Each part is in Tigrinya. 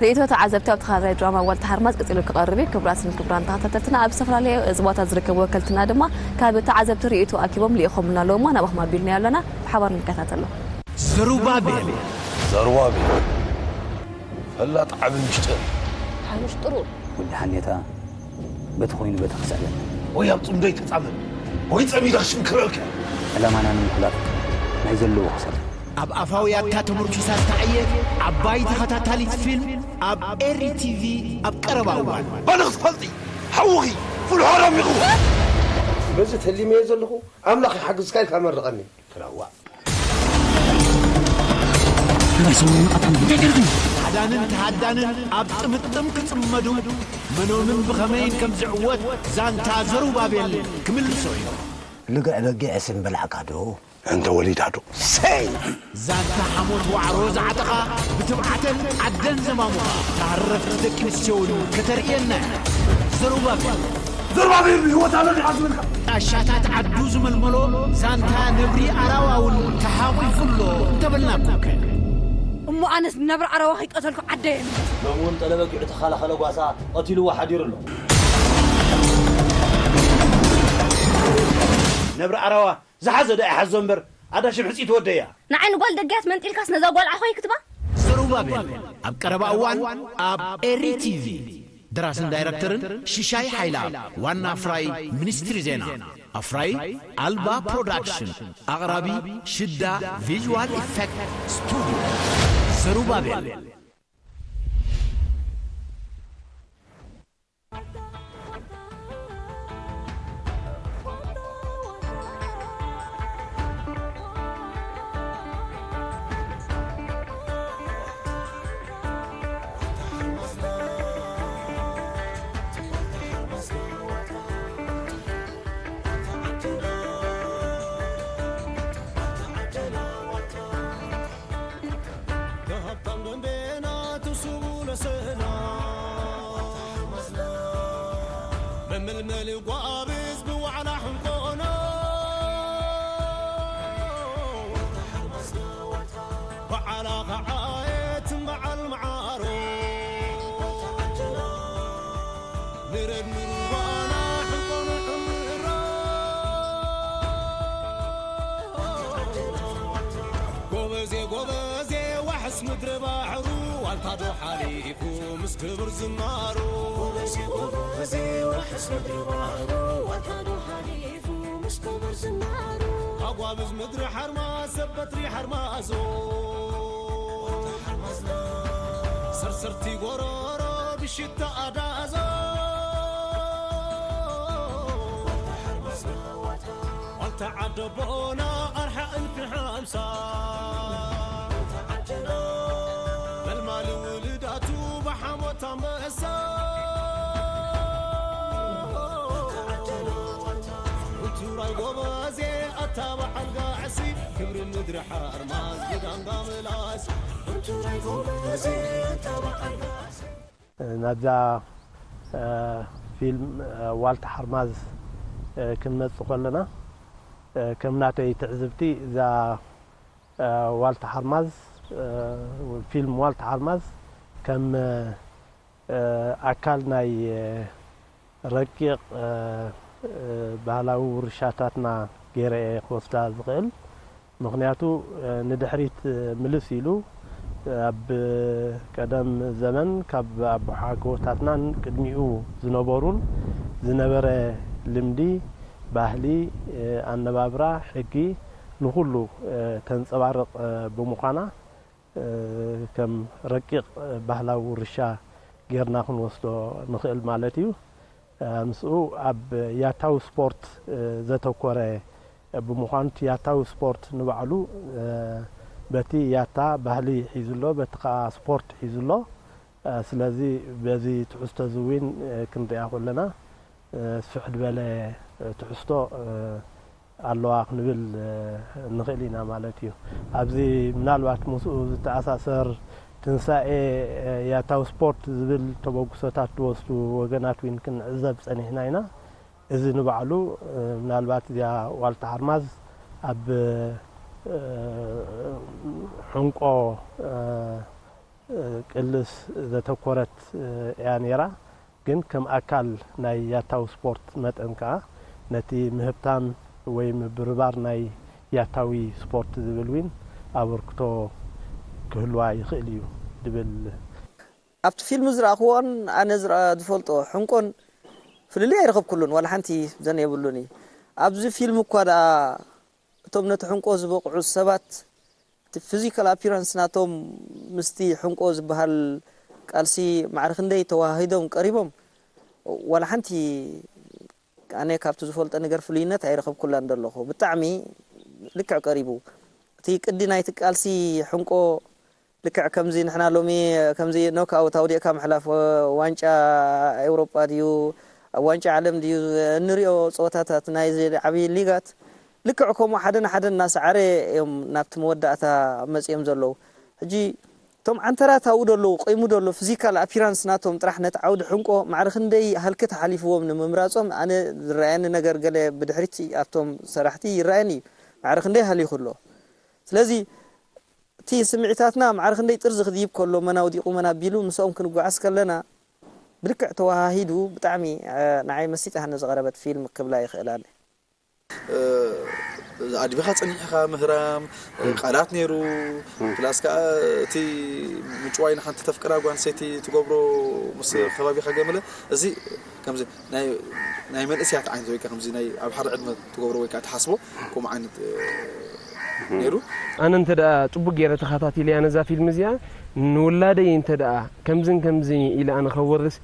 ርእይቶ ተዓዘብቲ ኣብ ተኸታታይ ድራማ ዋልታ ሓርማዝ ቀጺሉ ክቐርብ እዩ። ክቡራትን ክቡራን ተኸታተልትና፣ ኣብ ዝተፈላለዩ ዞባታት ዝርከቡ ወከልትና ድማ ካብ ተዓዘብቲ ርእይቶ ኣኪቦም ልኢኾምልና ኣለዉ እሞ ናባኹም ኣቢልናዮ ኣለና። ብሓባር ንከታተሎ። ዘሩባቤል። ዘሩባቤል፣ ፈላጥ ዓቢ ምሽጢር። ሓሙሽጥሩ። ወዲ ሓኔታ፣ በቲ ኮይኑ በቲ ክስዕበኒ። ወይ ኣብ ጽምዶ ይተጻመም፣ ወይ ጸሚዳ ሽም ክረልከ። ዕላማና ንምሕላፍ ናይ ዘለዎ ክሰል። ኣብ ኣፋውያታ ተመርኩሳ ዝተዓየት ዓባይ ተኸታታሊት ፊልም ኣብ ኤሪ ቲቪ ኣብ ቀረባ እዋን። ባንኽ ትፈልጢ፣ ሓውኺ፣ ፍልሖ ረሚቑ። በዚ ተሊመዮ ዘለኹ፣ ኣምላኽ ይሓግዝካ ኢልካ መርቐኒ። ክራዋ። ሓዳንን ተሃዳንን ኣብ ጥምጥም ክጽመዱ፣ መኖምን ብኸመይን ከም ዝዕወት ዛንታ ዘሩባቤል ክምልሶ እዩ። ልግዕ በጊዕ ስም በላዕካ ዶ? እንተ ወሊዳ ዶ? ሰይ! ዛንታ ሓሞት ዋዕሮ ዝዓጠቓ ብትብዓተን ዓደን ዘማሙቓ ተሃረፍቲ ደቂ ኣንስትዮ እውን ከተርእየና እያ። ዘሩባቤል። ዘሩባቤል ብህይወት ኣሎ ዲኻ ዝብልካ? ጣሻታት ዓዱ ዝመልመሎ ዛንታ ነብሪ ኣራዋ እውን ተሓቑፉ ኣሎ እንተበልናኩምከ? እሞ ኣነስ ነብሪ ኣራዋ ከይቀተልኩ ዓደየ እምበር። ሎሚ እውን ጠለበጊዑ ተኸላኸለ ጓሳ ቀቲልዎ ሓዲሩ ኣሎ። ነብሪ ኣራዋ ዝሓዘ ዶ ይሓዞ እምበር፣ ኣዳ ሽም ሕጽይቲ ወደያ። ንዓይ ንጓል ደግያት መንጢልካስ ነዛ ጓል ዓኾይ ክትባ? ዘሩባቤል ኣብ ቀረባ እዋን ኣብ ኤሪ ቲቪ። ደራስን ዳይረክተርን ሽሻይ ሓይላ፣ ዋና ኣፍራይ ሚኒስትሪ ዜና፣ ኣፍራይ ኣልባ ፕሮዳክሽን፣ ኣቕራቢ ሽዳ ቪዥዋል ኢፌክት ስቱዲዮ። ዘሩባቤል። ተሃብታም ደንቤና ትስቡ ለሰና መመልመል ጓብዝ ብዋዕላ ሕንቆና በዓላ ኸዓየትን በዓል መዓሮ ንረድ ንሩባና ሕንቆኑ ዕምራ ጎበዜ ጎበዜ ዋሕስ ምድሪ ባሕሩ ዋልታ ዶ ሓሊፉ ምስ ክብር ዝናሩ። ጎበዜ ጎበዜ ዋሕስ ምድሪ ባሕሩ ዋልታ ዶ ሓሊፉ ምስ ክብር ዝናሩ። ኣጓብዝ ምድሪ ሓርማዝ ሰብ በትሪ ሓርማዞ ሰርሰርቲ ጎረሮ ብሽታ ኣዳዞ። ዋልታ ዓደቦና ኣርሓ እልፊ ሓምሳ። መልማሊ ውልዳቱ ብሓሞት ኣንበሳ። ኡንቱራይ ጎበዜ ኣታ በዓል ጋዕሲ ክብሪ ምድሪ ሓርማዝ ብዳንጋ ምላስ። ኡንቱራይ ጎበዜ ኣታ በዓል ጋዕሲ። ናብዛ ፊልም ዋልታ ሓርማዝ ክንመጽእ ከለና፣ ከም ናተይ ትዕዝብቲ፣ እዛ ዋልታ ሓርማዝ፣ ፊልም ዋልታ ሓርማዝ ከም ኣካል ናይ ረቂቕ ባህላዊ ውርሻታትና ገይረ እየ ክወስዳ ዝኽእል። ምኽንያቱ፣ ንድሕሪት ምልስ ኢሉ፣ ኣብ ቀደም ዘመን ካብ ኣቦሓጎታትናን ቅድሚኡ ዝነበሩን ዝነበረ ልምዲ፣ ባህሊ፣ ኣነባብራ፣ ሕጊ ንኹሉ ተንጸባርቕ ብምዃና፣ ከም ረቂቕ ባህላዊ ውርሻ ጌርና ክንወስዶ ንኽእል ማለት እዩ። ምስኡ ኣብ ያታዊ ስፖርት ዘተኮረ ብምዃኑ፣ እቲ ያታዊ ስፖርት ንባዕሉ በቲ ያታ ባህሊ ሒዙ ኣሎ፣ በቲ ከኣ ስፖርት ሒዙ ኣሎ። ስለዚ በዚ ትሕዝቶ እዚ እውን ክንሪኣ ከለና፣ ስፍሕ ዝበለ ትሕዝቶ ኣለዋ ክንብል ንኽእል ኢና ማለት እዩ። ኣብዚ ምናልባት ምስኡ ዝተኣሳሰር ትንሳኤ ያታዊ ስፖርት ዝብል ተበግሶታት ዝወስዱ ወገናት እውን ክንዕዘብ ጸኒሕና ኢና። እዚ ንባዕሉ ምናልባት እዚኣ ዋልታ ሓርማዝ ኣብ ሕንቆ ቅልስ ዘተኮረት እያ ነይራ። ግን ከም ኣካል ናይ ያታዊ ስፖርት መጠን ከኣ ነቲ ምህብታም ወይ ምብርባር ናይ ያታዊ ስፖርት ዝብል እውን ኣበርክቶ ክህልዋ ይኽእል እዩ ዝብል። ኣብቲ ፊልም ዝረኣኽዎን ኣነ ዝረኣ-፣ ዝፈልጦ ሕንቆን ፍልልይ ኣይረኸብኩሉን፣ ዋላ ሓንቲ ዘን የብሉን እዩ። ኣብዚ ፊልም እኳ ደኣ እቶም ነቲ ሕንቆ ዝበቕዑ ሰባት እቲ ፊዚካል ኣፒራንስ ናቶም ምስቲ ሕንቆ ዝበሃል ቃልሲ ማዕረ ክንደይ ተዋሃሂዶም ቀሪቦም፣ ዋላ ሓንቲ ኣነ ካብቲ ዝፈልጦ ነገር ፍሉይነት ኣይረኸብኩላን ዘለኹ። ብጣዕሚ ልክዕ ቀሪቡ። እቲ ቅዲ ናይቲ ቃልሲ ሕንቆ ልክዕ ከምዚ ንሕና ሎሚ ከምዚ ኖክኣውት ኣውዲቕካ ምሕላፍ፣ ወ-፣ ዋንጫ ኤውሮጳ ድዩ፣ ኣብ ዋንጫ ዓለም ድዩ፣ እንሪኦ ጸወታታት ናይዚ ዓብዪ ሊጋት ልክዕ ከምኡ ሓደ ንሓደ እናሰዓረ እዮም ናብቲ መወዳእታ መጺኦም ዘለዉ። ሕጂ እቶም ዓንተራት ኣብኡ ደለዉ፣ ቆይሙ ደሎ ፊዚካል ኣፒራንስ ናቶም ጥራሕ ነቲ ዓውዲ ሕንቆ ማዕረ ክንደይ ሃልኪ ተሓሊፍዎም ንምምራጾም ኣነ ዝረኣየኒ ነገር ገለ ብድሕሪት ኣብቶም ሰራሕቲ ይረኣየኒ እዩ። ማዕረ ክንደይ ሃሊኹ ኣሎ። ስለዚ እቲ ስምዒታትና ማዕረ ክንደይ ጥርዚ ክድይብ ከሎ መን ኣውዲቑ መን ኣቢሉ ምስኦም ክንጓዓዝ ከለና ብልክዕ ተወሃሂዱ ብጣዕሚ፣ እ፣ ንዓይ መሲጣ ሃኒ ዝቐረበት ፊልም ክብላ ይኽእል ኣነ። እ፣ ኣድቢኻ ጸኒሕኻ ምህራም፣ እ፣ ቃላት ነይሩ፣ ፕላስ ከኣ እቲ ምጭዋይ ንሓንቲ ተፍቅራ ጓል ኣንስተይቲ ትገብሮ ምስ ከባቢኻ ገመለ፣ እዚ ከምዚ ናይ፣ ናይ መንእሰያት ዓይነት ወይ ከኣ ከምዚ ናይ ኣብ ሓደ ዕድመ ትገብሮ ወይ ከኣ ትሓስቦ ከምኡ ዓይነት፣ እ፣ ነይሩ። ኣነ እንተ ደኣ ጽቡቅ ገይረ ተኸታቲለያ ነዛ ፊልም እዚኣ፣ ንውላደይ እንተ ደኣ ከምዝን ከምዚ ኢለ ኣነ ከወርስ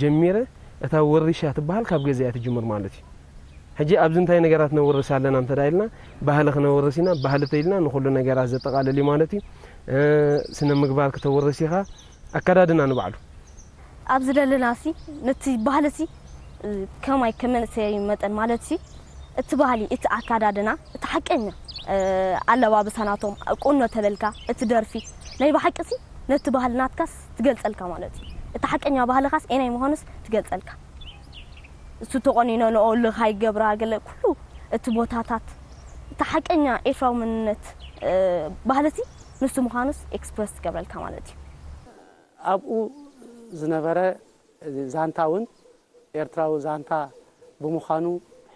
ጀሚረ፣ እታ ወሪሻ ትበሃል ካብ ገዛ እያ ትጅምር ማለት እዩ። ሕጂ ኣብዚ እንታይ ነገራት ነውርስ ኣለና እንተ ደኣ ኢልና፣ ባህሊ ክነውርስ ኢና፣ ባህሊ ተኢልና ንኹሉ ነገራት ዘጠቓልል እዩ ማለት እዩ። እ፣ ስነ ምግባር ክተውርስ ኢኻ፣ ኣከዳድና ንባዕሉ። ኣብዚ ደለናሲ ነቲ ባህልሲ፣ እ፣ ከማይ ከም መንእሰይ መጠን ማለትሲ፣ እቲ ባህሊ፣ እቲ ኣካዳድና፣ እቲ ሓቀኛ፣ እ፣ ኣለባብሳ ናቶም፣ ቁኖ ተበልካ፣ እቲ ደርፊ፣ ናይ ብሓቂሲ ነቲ ባህሊ ናትካስ ትገልጸልካ ማለት እዩ። እቲ ሓቀኛ ባህልኻስ ኤናይ ምዃኑስ ትገልጸልካ። እሱ ተቆኒኖ ንኦ ልኻ ይገብራ፣ ገለ ኩሉ እቲ ቦታታት፣ እቲ ሓቀኛ ኤርትራዊ መንነት፣ እ፣ ባህልሲ ንሱ ምዃኑስ ኤክስፕረስ ትገብረልካ ማለት እዩ። ኣብኡ ዝነበረ እዚ ዛንታ እውን ኤርትራዊ ዛንታ ብምዃኑ፣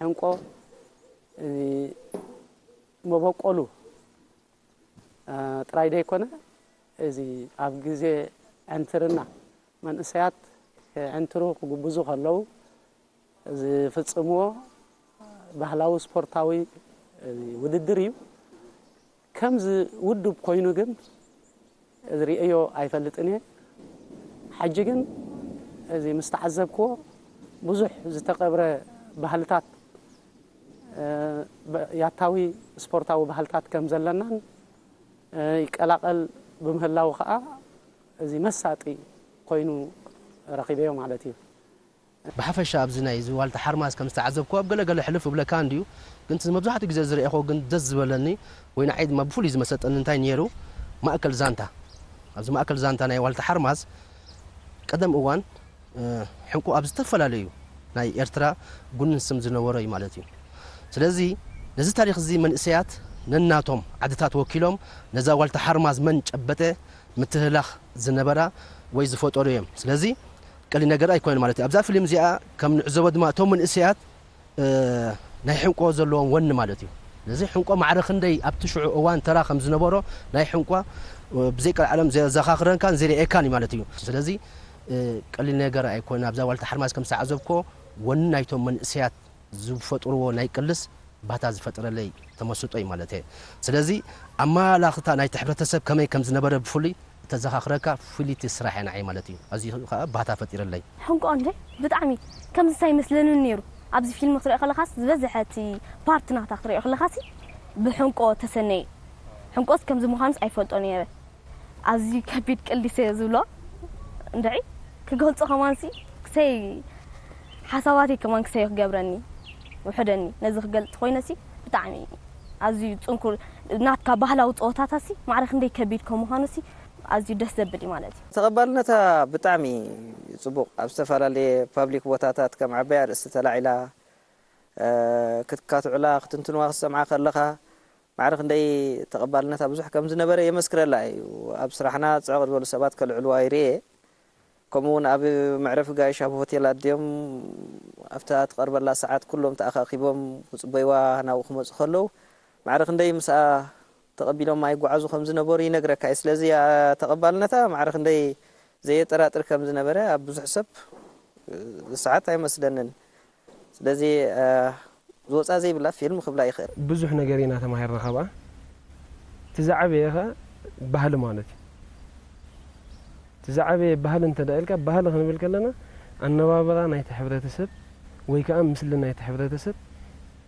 ሕንቆ እዚ መበቆሉ፣ እ፣ ጥራይ ዘይኮነ፣ እዚ ኣብ ግዜ ዕንትርና መንእሰያት ክዕንትሩ ክጉብዙ ከለዉ ዝፍጽምዎ ባህላዊ ስፖርታዊ ውድድር እዩ። ከምዚ ውዱብ ኮይኑ ግን ዝርእዮ ኣይፈልጥን እየ። ሕጂ ግን እዚ ምስ ተዓዘብክዎ ብዙሕ ዝተቐብረ ባህልታት፣ እ፣ ብ-፣ ያታዊ ስፖርታዊ ባህልታት ከም ዘለናን፣ እ፣ ይቀላቐል ብምህላዉ ኸኣ እዚ መሳጢ ኮይኑ ረኺበዮ ማለት እዩ። ብሓፈሻ ኣብዚ ናይ እዚ ዋልታ ሓርማዝ ከም ዝተዓዘብክዎ ኣብ ገለ ገለ ሕልፍ እብለካ እንድዩ፣ ግን እቲ መብዛሕትኡ ግዜ ዝረኤኹዎ ግን ደስ ዝበለኒ ወይ ንዓይ ድማ ብፍሉይ ዝመሰጠኒ እንታይ ነይሩ፣ ማእከል ዛንታ፣ ኣብዚ ማእከል ዛንታ ናይ ዋልታ ሓርማዝ ቀደም እዋን፣ እ፣ ሕንቁ ኣብ ዝተፈላለዩ ናይ ኤርትራ ጉንን ስም ዝነበሮ እዩ ማለት እዩ። ስለዚ ነዚ ታሪኽ እዚ መንእሰያት ነናቶም ዓድታት ወኪሎም ነዛ ዋልታ ሓርማዝ መን ጨበጠ ምትህላኽ ዝነበራ ወይ ዝፈጠሩ እዮም። ስለዚ ቀሊል ነገር ኣይኮነን ማለት እዩ። ኣብዛ ፊልም እዚኣ ከም ንዕዘቦ ድማ እቶም መንእሰያት፣ እ፣ ናይ ሕንቆ ዘለዎም ወኒ ማለት እዩ። ስለዚ ሕንቆ ማዕረ ክንደይ ኣብቲ ሽዑ እዋን ተራ ከም ዝነበሮ ናይ ሕንቋ፣ እ፣ ብዘይ ቀልዓለም ዘዘኻኽረንካን ዘርእየካን እዩ ማለት እዩ። ስለዚ፣ እ፣ ቀሊል ነገር ኣይኮነን። ኣብዛ ዋልታ ሓርማዝ ከም ዝተዓዘብኮ ወኒ ናይቶም መንእሰያት ዝፈጥርዎ ናይ ቅልስ ባታ ዝፈጥረለይ ተመስጦ እዩ ማለት እየ። ስለዚ ኣመላኽታ ናይቲ ሕብረተሰብ ከመይ ከም ዝነበረ ብፍሉይ እተዘኻኽረካ ፍልይቲ ስራሕ እያ ንዓይ ማለት እዩ። ኣዝዩ ከኣ ባታ ፈጢረለይ። ሕንቆ እንደ ብጣዕሚ ከምዚ ኣይመስለንን ነይሩ። ኣብዚ ፊልም ክትሪኦ ከለኻስ ዝበዝሐ እቲ ፓርት ናታ ክትሪኦ ከለኻሲ ብሕንቆ ተሰነየ። ሕንቆስ ከምዚ ምዃኑስ ኣይፈልጦ ነይረ። ኣዝዩ ከቢድ ቅልስ እየ ዝብሎ። እንድዒ ክገልጾ ከማንሲ ክሰይ ሓሳባተይ ከማን ክሰይ ክገብረኒ ውሕደኒ። ነዚ ክገልጽ ኮይነሲ ብጣዕሚ ኣዝዩ ጽንኩር ናትካ ባህላዊ ጸወታታሲ ማዕረ ክንደይ ከቢድ ከም ምዃኑሲ ኣዝዩ ደስ ዘብል እዩ ማለት እዩ። ተቐባልነታ ብጣዕሚ ጽቡቕ። ኣብ ዝተፈላለየ ፓብሊክ ቦታታት ከም ዓባይ ኣርእስቲ ተላዒላ፣ እ፣ ክትካትዑላ ክትንትንዋ ክትሰምዓ ከለኻ ማዕረ ክንደይ ተቐባልነታ ብዙሕ ከም ዝነበረ የመስክረላ እዩ። ኣብ ስራሕና ጽዕቕ ዝበሉ ሰባት ከልዕልዋ ይርኤ። ከምኡ እውን ኣብ መዕረፊ ጋይሽ ኣብ ሆቴላት ድዮም ኣብታ ትቐርበላ ሰዓት ኩሎም ተኣኻኺቦም ክጽበይዋ ናብኡ ክመጹ ከለዉ ማዕረ ክንደይ ምስኣ ተቐቢሎም ኣይጓዓዙ ከም ዝነበሩ ይነግረካ እዩ። ስለዚ ተቐባልነታ ማዕረ ክንደይ ዘየጠራጥር ከም ዝነበረ ኣብ ብዙሕ ሰብ ዝሰዓት ኣይመስለንን። ስለዚ ዝወፃ ዘይብላ ፊልም ክብላ ይኽእል። ብዙሕ ነገር ኢና ተማሂርና ካብኣ። እቲ ዝዓበየ ኸ ባህሊ ማለት እዩ። እቲ ዝዓበየ ባህሊ እንተ ኢልካ፣ ባህሊ ክንብል ከለና ኣነባብራ ናይቲ ሕብረተሰብ ወይ ከዓ ምስሊ ናይቲ ሕብረተሰብ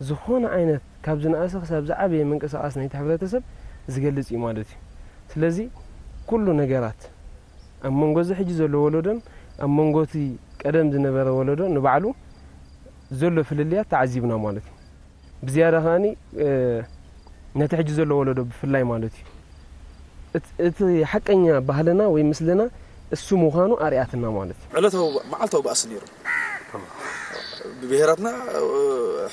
ዝኾነ ዓይነት ካብ ዝነኣሰ ክሳብ ዝዓበየ ምንቅስቓስ ናይቲ ሕብረተሰብ ዝገልፅ እዩ ማለት እዩ። ስለዚ ኩሉ ነገራት ኣብ መንጎ እዚ ሕጂ ዘሎ ወለዶን ኣብ መንጎ እቲ ቀደም ዝነበረ ወለዶ ንባዕሉ ዘሎ ፍልልያት ተዓዚብና ማለት እዩ። ብዝያዳ ከኣኒ ነቲ ሕጂ ዘሎ ወለዶ ብፍላይ ማለት እዩ እቲ ሓቀኛ ባህልና ወይ ምስልና እሱ ምዃኑ ኣርያትና ማለት እዩ። ዕለታዊ መዓልታዊ ባእሲ ነይሩ። ብብሄራትና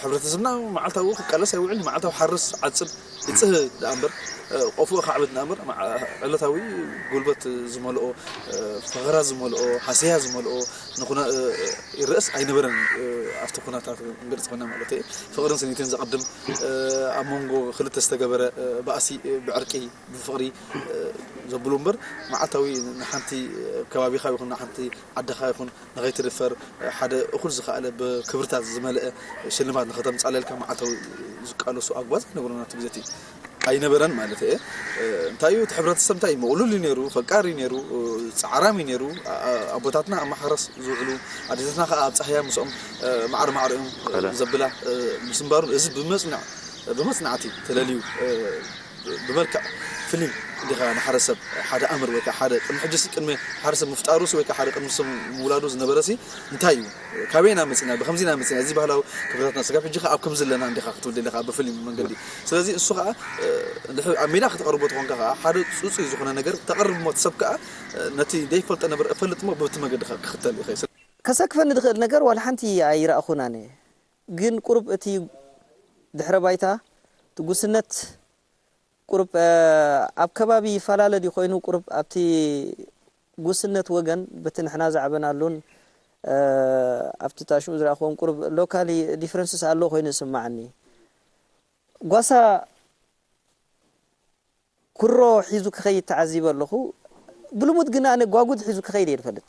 ሕብረተሰብና መዓልታዊ ክቃለስ ኣይውዕል። መዓልታዊ ሓርስ ዓፅድ ይፅህ ደኣ እምበር ቆፎ ካዕብት ደኣ እምበር ዕለታዊ ጉልበት ዝመልኦ ፈኸራ ዝመልኦ ሃሰያ ዝመልኦ ንኹነ ይረእስ ኣይነበረን። ኣብቲ ኩነታት ክንገልፅ ኮይና ማለት እየ ፍቕርን ስኒትን ዘቐድም ኣብ መንጎ ክልተ ዝተገበረ ባእሲ ብዕርቂ ብፍቕሪ ዘብሉ እምበር መዓልታዊ ንሓንቲ ከባቢኻ ይኹን ንሓንቲ ዓድኻ ይኹን ንኸይትድፈር ሓደ እኹል ዝኸኣለ ብክብርታት ዝመልአ ሽልማት ንኸተምፃለልካ መዓልታዊ ዝቃለሱ ኣግባዝ ኣይነበሩን ኣብቲ ግዜ እቲ ኣይነበረን ማለት እየ። እንታይ እዩ እቲ ሕብረተሰብ እንታይ እዩ ምቕሉል እዩ ነይሩ፣ ፈቃር እዩ ነይሩ፣ ፃዕራም እዩ ነይሩ። ኣቦታትና ኣብ ማሕረስ ዝውዕሉ ኣዴታትና ከዓ ኣብ ፃህያ ምስኦም ማዕረ ማዕረ እዮም ዘብላ ምስንባሩን እዚ ብመፅናዕ ብመፅናዕቲ ተለልዩ ብመልክዕ ፍሊም እንዲኻ ንሓደ ሰብ ሓደ ኣምር ወይ ከዓ ሓደ ቅድሚ ሕጂ ሲ ቅድሚ ሓደ ሰብ ምፍጣሩ ሲ ወይ ከዓ ሓደ ቅድሚ ሰብ ምውላዱ ዝነበረ ሲ እንታይ እዩ ካበይና መፂና ብከምዚና መፂና እዚ ባህላዊ ክብረታትና ስጋብ ሕጂ ከዓ ኣብ ከምዚ ኣለና እንዲኻ ክትብል ደለኻ ብፍሊም መንገዲ ስለዚ እሱ ከዓ እንድሕር ኣብ ሜዳ ከተቕርቦ ተኾንካ ከዓ ሓደ ፅፁይ ዝኾነ ነገር ተቕርብ ሞ ሰብ ከዓ ነቲ ዘይፈልጠ ነበር እፈልጥ ሞ በቲ መገዲ ከዓ ክኽተል ይኽእል ከሰክፈኒ ዝኽእል ነገር ዋላ ሓንቲ ኣይረኣኹን ኣነ ግን ቁሩብ እቲ ድሕረ ባይታ እቲ ጉስነት ቁሩብ ኣብ ከባቢ ይፈላለ ድዩ ኮይኑ ቁሩብ ኣብቲ ጉስነት ወገን በቲ ንሕና ዝዓበናሉን ኣብቲ ታሽኡ ዝረኣኽዎም ቁሩብ locally differences ኣሎ ኮይኑ ይስምዓኒ ጓሳ ኩሮ ሒዙ ክኸይድ ተዓዚበ ኣለኹ። ብልሙድ ግን ኣነ ጓጉድ ሒዙ ክኸይድ እየ ዝፈልጥ።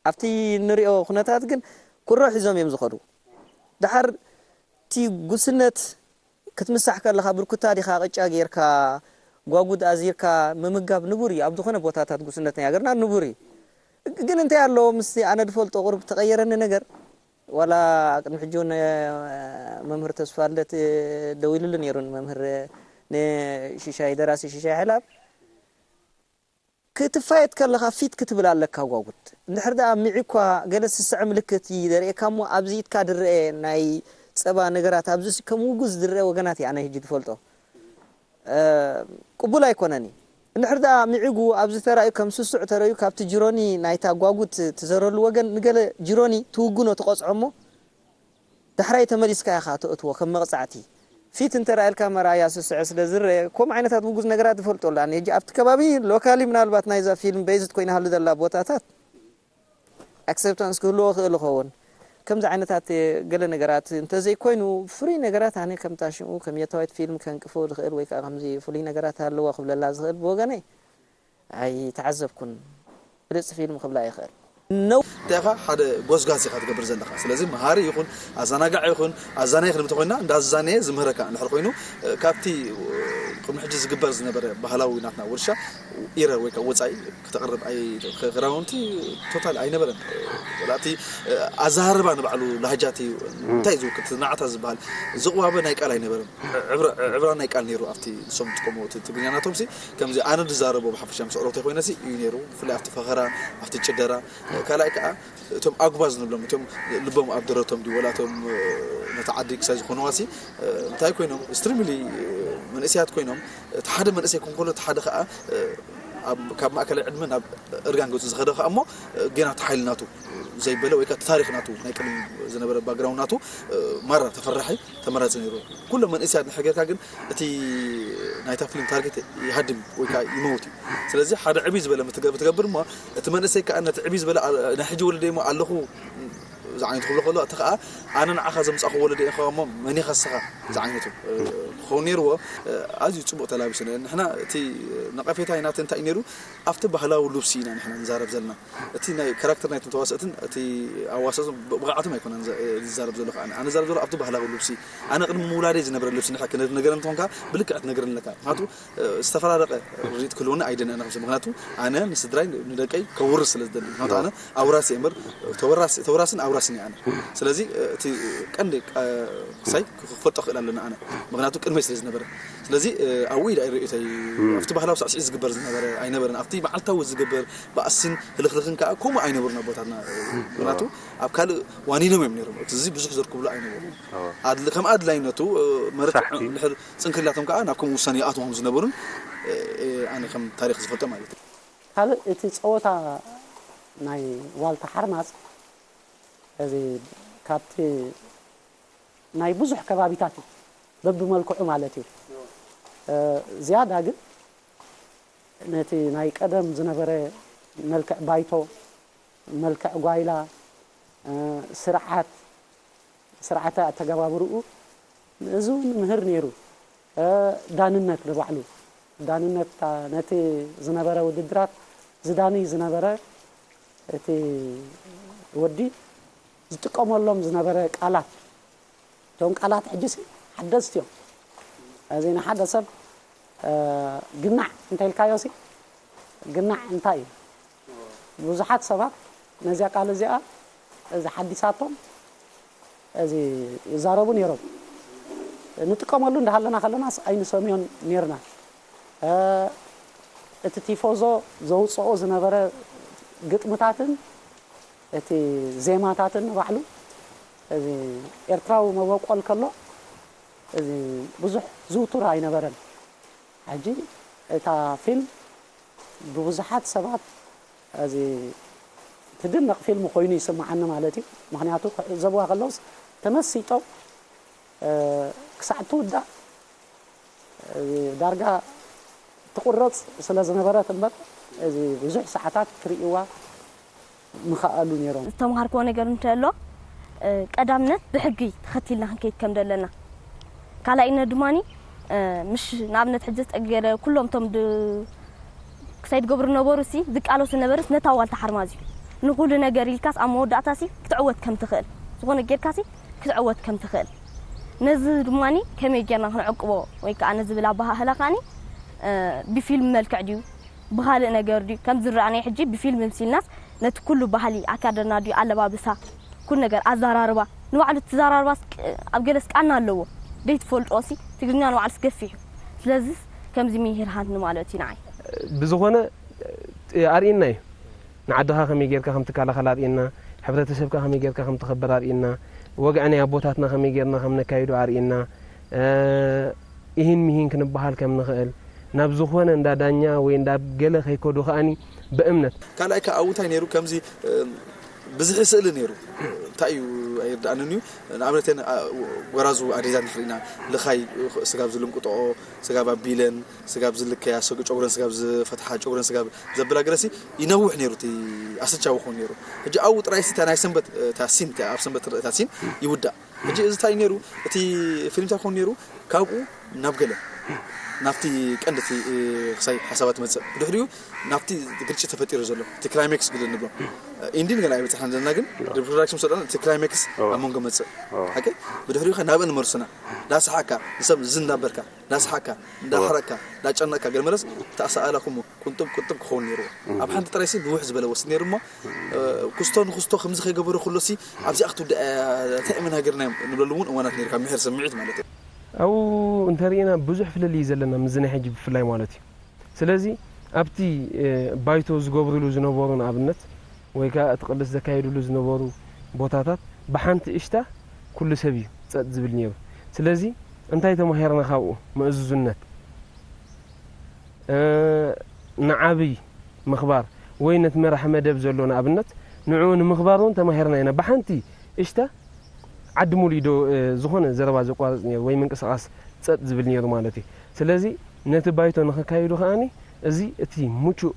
ኣብቲ ንሪኦ ኩነታት ግን ኩሮ ሒዞም እዮም ዝኸዱ። ደሓር እቲ ጉስነት ክትምሳሕ ከለኻ ብርኩታ ዲኻ ቅጫ ጌርካ ጓጉድ ኣዚርካ ምምጋብ ንቡር እዩ። ኣብ ዝኾነ ቦታታት ጉስነት ናይ ሃገርና ንቡር እዩ። ግን እንታይ ኣለዎ ምስቲ ኣነ ዝፈልጦ ቁሩብ ተቐየረኒ ነገር ዋላ ቅድሚ ሕጂ እውን መምህር ተስፋ ልደት ደዊሉሉ ነይሩ ንመምህር ንሽሻይ ደራሲ ሽሻይ ሓይለኣብ ክትፋየጥ ከለኻ ፊት ክትብል ኣለካ ጓጉድ እንድሕር ደኣ ሚዒ እኳ ገለ ስስዐ ምልክት እዩ ዘርእየካ እሞ ኣብዚ ኢድካ ድረአ ናይ ጸባ ነገራት ኣብዚ ከም ውጉዝ ዝረአ ወገናት እየ ኣነ ሕጂ ዝፈልጦ ቅቡል ኣይኮነን እዩ። እንድሕር ደኣ ሚዒጉ ኣብዚ ተራእዩ ከም ስሱዕ ተረእዩ ካብቲ ጅሮኒ ናይታ ጓጉት ትዘረሉ ወገን ንገለ ጅሮኒ ትውግኖ ትቐጽዖ እሞ ዳሕራይ ተመሊስካ ኢኻ ተእትዎ ከም መቕጻዕቲ። ፊት እንተራእየልካ መርኣያ ስስዐ ስለ ዝረአ ከምኡ ዓይነታት ውጉዝ ነገራት ዝፈልጦ ኣሎ ኣነ ሕጂ ኣብቲ ከባቢ ሎካሊ ምናልባት ናይዛ ፊልም ቤዝድ ኮይናሃሉ ዘላ ቦታታት ኣክሰፕታንስ ክህልዎ ክእል ይኸውን። ከምዚ ዓይነታት ገለ ነገራት እንተዘይኮይኑ ፍሩይ ነገራት ኣነ ከምታ ሽኡ ከም የታዊት ፊልም ከንቅፎ ዝኽእል ወይ ከዓ ከምዚ ፍሉይ ነገራት ኣለዎ ክብለላ ዝኽእል ብወገነይ ኣይተዓዘብኩን። ብልጽቲ ፊልም ክብላ ይኽእል። ነው። እንታይ ኢኻ ሓደ ጎዝጋዝ ኢኻ ትገብር ዘለኻ። ስለዚ መሃሪ ይኹን ኣዘናጋዒ ይኹን ኣዛናይ ክንብል ተኾይና እንዳ ኣዛነየ ዝምህረካ እንድሕር ኮይኑ ካብቲ ቅድሚ ሕጂ ዝግበር ዝነበረ ባህላዊ ናትና ውርሻ ኢረር ወይ ከዓ ወፃኢ ክተቕርብ ኣይ ክራውንቲ ቶታል ኣይነበረን። ወላ እቲ ኣዘራርባ ንባዕሉ ላህጃ እቲ እንታይ እዩ ዝውክል እቲ ናዕታ ዝበሃል ዝቕዋበ ናይ ቃል ኣይነበረን። ዕብራ ናይ ቃል ነይሩ ኣብቲ ንሶም ዝጥቀምዎ እቲ ትግርኛ ናቶም ሲ ከምዚ ኣነ ዝዛረቦ ብሓፈሻ ምስ ኣዕሩኽተይ ኮይነ ሲ እዩ ነይሩ። ብፍላይ ኣብቲ ፈኸራ ኣብቲ ጭደራ ካልኣይ ከዓ እቶም ኣጉባዝ ንብሎም እቶም ልቦም ኣብ ደረቶም ድዩ ወላ እቶም ነቲ ዓዲ ክሳይ ዝኾንዋ ሲ እንታይ ኮይኖም ስትሪምሊ መንእሰያት ኮይኖም እቲ ሓደ መንእሰይ ክኾን ከሎ እቲ ሓደ ከዓ ኣብ ካብ ማእከላይ ዕድመ ናብ እርጋን ገጹ ዝኸደ ከኣ እሞ፣ እ፣ ጌና እቲ ሓይሊ ናቱ ዘይበለ ወይ ከኣ እቲ ታሪኽ ናቱ ናይ ቅድሚ ዝነበረ ባክግራውንድ ናቱ፣ እ፣ ማራ ተፈራሒ ተመራጺ ነይሩ። ኩሎም መንእሰያት ንሕጌርካ ግን እቲ ናይታ ፊልም ታርጌት ይሃድም ወይ ከኣ ይመውት እዩ። ስለዚ ሓደ ዕብይ ዝበለ ምትገ-፣ ብትገብር እሞ እቲ መንእሰይ ከኣ ነቲ ዕብይ ዝበለ ኣ-፣ ናይ ሕጂ ወለደይ እሞ ኣለኹ ዝዓይነቱ ክብሎ ከሎ፣ እቲ ከኣ ኣነ ንዓኻ ዘምጻእኩ ወለደይ ኢኻ እሞ መን ኢኻ ንስኻ ዝዓይነቱ፣ እ፣ ክኸውን ነይርዎ። እ፣ ኣዝዩ ጽቡቕ ተላቢሱ። ንሕና እቲ ነቐፌታይ ናቲ እንታይ እዩ ነይሩ? ኣብቲ ባህላዊ ልብሲ ኢና ንሕና ንዛረብ ዘለና። እቲ ናይ ካራክተር ናይቶም ተዋሰእትን እቲ ኣዋሳእቶም ብ-፣ ብቕዓቶም ኣይኮነን ዘ-፣ ዝዛረብ ዘሎ ከኣ። ኣነ ዝዛረብ ዘሎ ኣብቲ ባህላዊ ልብሲ። ኣነ ቅድሚ ምውላደይ ዝነበረ ልብሲ ንድሕር ክነግረኒ እንተኾንካ ብልክዕ ትነግረኒ ኣለካ። ምኽንያቱ፣ እ፣ ዝተፈራረቐ ርድኢት ክህልወኒ ኣይደልን ኣነ ከም ሰብ። ምኽንያቱ ኣነ ንስድራይ ንደቀይ ከውርስ ስለ ዝደሊ። ምኽንያቱ ኣነ ኣውራሲ እየ እምበር ተወራሲ፣ ተወራስን ኣውራስን እየ ኣነ። ስለዚ፣ እ፣ እቲ ቀንዲ፣ እ፣ ክሳይ ክፈልጦ ክኽእል ኣለኒ ኣነ። ምኽንያቱ ቅድመይ ስለ ዝነበረ። ስለዚ፣ እ፣ ኣብኡ ኢዳ ርእዮተይ ኣብቲ ባህላዊ ሳዕስዒት ዝግበር ዝነበረ ኣይነበረን። ኣብቲ መዓልታዊ ዝግበር ባእሲን ህልኽልኽን ከኣ ከምኡ ኣይነበሩን ኣቦታትና። ምኽንያቱ ኣብ ካልእ ዋኒኖም እዮም ነይሮም። እዚ ብዙሕ ዘርክብሉ ኣይነበሩን። ኣድል-፣ ከም ኣድላይነቱ፣ እ፣ መረት ሳሕቲ። እንድሕር ጽንክር ኢላቶም ከኣ ናብ ከምኡ ውሳኔ ይኣትዉ ከም ዝነበሩን፣ እ፣ እ፣ ኣነ ከም ታሪኽ ዝፈልጦ ማለት እዩ። ካልእ እቲ ጸወታ ናይ ዋልታ ሓርማዝ እዚ ካብቲ ናይ ብዙሕ ከባቢታት እዩ፣ በብመልክዑ ማለት እዩ። እ፣ ዝያዳ ግን ነቲ ናይ ቀደም ዝነበረ መልክዕ ባይቶ፣ መልክዕ ጓይላ፣ እ፣ ስርዓት፣ ስርዓተ ኣተገባብርኡ፣ እዚ እውን ምህር ነይሩ። እ፣ ዳንነት ንባዕሉ፣ ዳንነት፣ እ፣ ነቲ ዝነበረ ውድድራት ዝዳንይ ዝነበረ እቲ ወዲ ዝጥቀመሎም ዝነበረ ቃላት፣ እቶም ቃላት ሕጂሲ ሓደስቲ እዮም። እዚ ንሓደ ሰብ፣ እ፣ ግናዕ እንተኢልካዮሲ፣ ግናዕ እንታይ እዩ? ብዙሓት ሰባት ነዚኣ ቃል እዚኣ፣ እዚ ሓዲሳቶም፣ እዚ ይዛረቡ ነይሮም። ንጥቀመሉ እንዳሃለና ከለናስ ኣይንሰምዮን ነይርና። እ፣ እቲ ቲፎዞ ዘውጽኦ ዝነበረ ግጥምታትን እቲ ዜማታትን ንባዕሉ፣ እዚ ኤርትራዊ መበቆል ከሎ፣ እዚ ብዙሕ ዝውቱር ኣይነበረን። ሕጂ እታ ፊልም ብብዙሓት ሰባት እዚ ትድነቕ ፊልም ኮይኑ ይስምዓኒ ማለት እዩ። ምኽንያቱ ክዕዘብዋ ከለውስ ተመሲጦም፣ እ፣ ክሳዕ ትውዳእ፣ እ፣ ዳርጋ ትቑረጽ ስለ ዝነበረት እምበር፣ እዚ ብዙሕ ሰዓታት ክርእይዋ ምኸኣሉ ነይሮም። ዝተምሃርክዎ ነገር እንተሎ፣ እ፣ ቀዳምነት ብሕጊ ተኸቲልና ክንከይድ ከም ዘለና። ካልኣይነት ድማኒ፣ እ፣ ምሽ ንኣብነት ሕጂ ገለ ኩሎም እቶም ድ-፣ ክሳይ ዝገብሩ ነበሩ ሲ፣ ዝቃለሱ ነበርስ ነታ ዋልታ ሓርማዝ እዩ። ንኹሉ ነገር ኢልካስ ኣብ መወዳእታ ሲ ክትዕወት ከም ትኽእል፣ ዝኾነ ጌርካ ሲ ክትዕወት ከም ትኽእል። ነዚ ድማኒ ከመይ ጌርና ክንዕቅቦ ወይ ከኣ ነዚ ብል ኣበሃህላ ከኣኒ፣ እ፣ ብፊልም መልክዕ ድዩ፣ ብኻልእ ነገር ድዩ፣ ከም ዝረኣናዮ ሕጂ ብፊልም ምሲልናስ ነቲ ኩሉ ባህሊ ኣካደና ድዩ፣ ኣለባብሳ፣ ኩሉ ነገር ኣዘራርባ፣ ንባዕሉ እቲ ዘራርባስ ቅ-፣ ኣብ ገለስ ቃና ኣለዎ። ደይትፈልጦ ሲ ትግርኛ ንባዕሉስ ገፊሕ እዩ። ስለዚስ ከምዚ ምሂርሃኒ ማለት እዩ ንዓይ። ብዝኾነ፣ እ፣ ኣርእየና እዩ። ንዓድኻ ከመይ ጌርካ ከም ትከላኸል ኣርእየና፣ ሕብረተሰብካ ከመይ ጌርካ ከም ተኸብር ኣርእየና፣ ወግዒ ናይ ኣቦታትና ከመይ ጌርና ከም ነካይዶ ኣርእየና፣ እ፣ ኢሂን ሚሂን ክንበሃል ከም ንኽእል፣ ናብ ዝኾነ እንዳ ዳኛ ወይ እንዳ ገለ ከይከዱ ከኣኒ ብእምነት። ካልኣይ ከኣ ኣብኡ እንታይ ነይሩ፣ ከምዚ፣ እ፣ ብዝሒ ስእሊ ነይሩ። እንታይ እዩ ኣይርድኣንን እዩ። ንኣብነት፣ አ፣ ጎራዙ ኣዴታት ንርኢ ኢና። ልኻይ ስጋብ ዝልምቅጥኦ፣ ስጋብ ኣቢለን፣ ስጋብ ዝልከያ፣ ስግ-፣ ጨጉረን ስጋብ ዝፈትሓ፣ ጨጉረን ስጋብ ዘብላ ገለሲ ይነውሕ ነይሩ፣ እቲ ኣሰቻዊ ክኸውን ነይሩ። ሕጂ ኣብኡ ጥራይ ሲ፣ እታ ናይ ሰንበት፣ እታ ሲን፣ እታ ኣብ ሰንበት ትረአ እታ ሲን ይውዳእ። ሕጂ እዚ እንታይ እዩ ነይሩ? እቲ ፊልም እንታይ ክኸውን ነይሩ? ካብኡ ናብ ገለ፣ ናብቲ ቀንዲ እቲ፣ እ፣ ክሳይ ሓሳባት ትመጽእ። ብድሕሪኡ ናብቲ ግርጭት ተፈጢሩ ዘሎ፣ እቲ ክላይሜክስ ግለ ንብሎ። እ፣ ኢንዲን ገለ ኣይበጻሕናን ዘለና፣ ግን ሪፕሮዳክሽን ምስ ወደኣና እቲ ክላይሜክስ እዎ። ኣብ መንጎ መጽእ። እዎ። ሓቂ? ብድሕሪኡ ኸ ናብእን መርሱና። ዳስሓካ፣ ንሰብ ዝናበርካ፣ ዳስሓካ፣ እንዳሕረቅካ፣ እንዳጨነቅካ፣ ገለ መለስ ተኣሳኣላኹም ቁንጥብ ቁንጥብ ክኸውን ነይርዎ። ኣብ ሓንቲ ጥራይ ሲ ንውሕ ዝበለ ወስድ ነይሩ እሞ፣ እ፣ ክስቶ ንክስቶ ከምዚ ከይገበሩ ከሎ ሲ ኣብዚኣ ክትውዳእ እያ፣ እንታይ ኢና ሃገርና እዮም ንብለሉ እውን እዋናት ነይሩ፣ ካብ ምሒር ስምዒት ማለት እዩ። ኣብኡ እንተሪእና ብዙሕ ፍልልይ እዩ ዘለና ምስዚ ናይ ሕጂ ብፍላይ ማለት እዩ። ስለዚ ኣብቲ፣ እ፣ ባይቶ ዝገብሩሉ ዝነበሩ ንኣብነት ወይ ከኣ እቲ ቅልስ ዘካየዱሉ ዝነበሩ ቦታታት ብሓንቲ እሽታ ኩሉ ሰብ እዩ ጸጥ ዝብል ነይሩ። ስለዚ እንታይ ተማሂርና ካብኡ? ምእዙዝነት። እ፣ ንዓብይ ምኽባር ወይ ነቲ መራሒ መደብ ዘሎ ንኣብነት ንዕኡ ንምኽባር እውን ተማሂርና ኢና። ብሓንቲ እሽታ ዓዲ ሙሉ ኢዶ ዝኾነ ዘረባ ዘቋርጽ ነይሩ ወይ ምንቅስቓስ ጸጥ ዝብል ነይሩ ማለት እዩ። ስለዚ ነቲ ባይቶ ንኸካይዱ ከኣኒ እዚ እቲ ምቹእ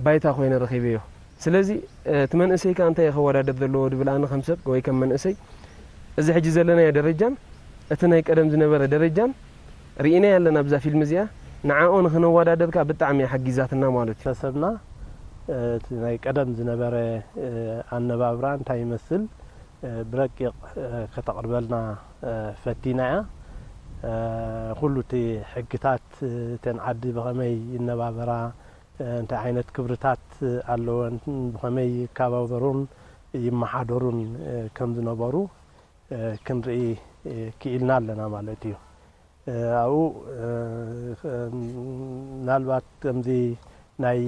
ባይታ ኮይነ ረኺበዮ። ስለዚ እቲ መንእሰይ ከኣ እንታይ ከወዳደር ዘለዎ ድብል ኣነ ከም ሰብ ወይ ከም መንእሰይ እዚ ሕጂ ዘለናዮ ደረጃን እቲ ናይ ቀደም ዝነበረ ደረጃን ርኢናዮ ኣለና ኣብዛ ፊልም እዚኣ። ንዓኡ ንኽነወዳደር ከኣ ብጣዕሚ እያ ሓጊዛትና ማለት እዩ። ሰብና እቲ ናይ ቀደም ዝነበረ ኣነባብራ እንታይ ይመስል ብረቂቕ ከተቕርበልና ፈቲና እያ። ኩሉ እቲ ሕግታት እተን ዓዲ ብኸመይ ይነባበራ፣ እንታይ ዓይነት ክብርታት ኣለወን፣ ብኸመይ ይከባበሩን ይመሓደሩን ከም ዝነበሩ ክንርኢ ክኢልና ኣለና ማለት እዩ። ኣብኡ ምናልባት ከምዚ ናይ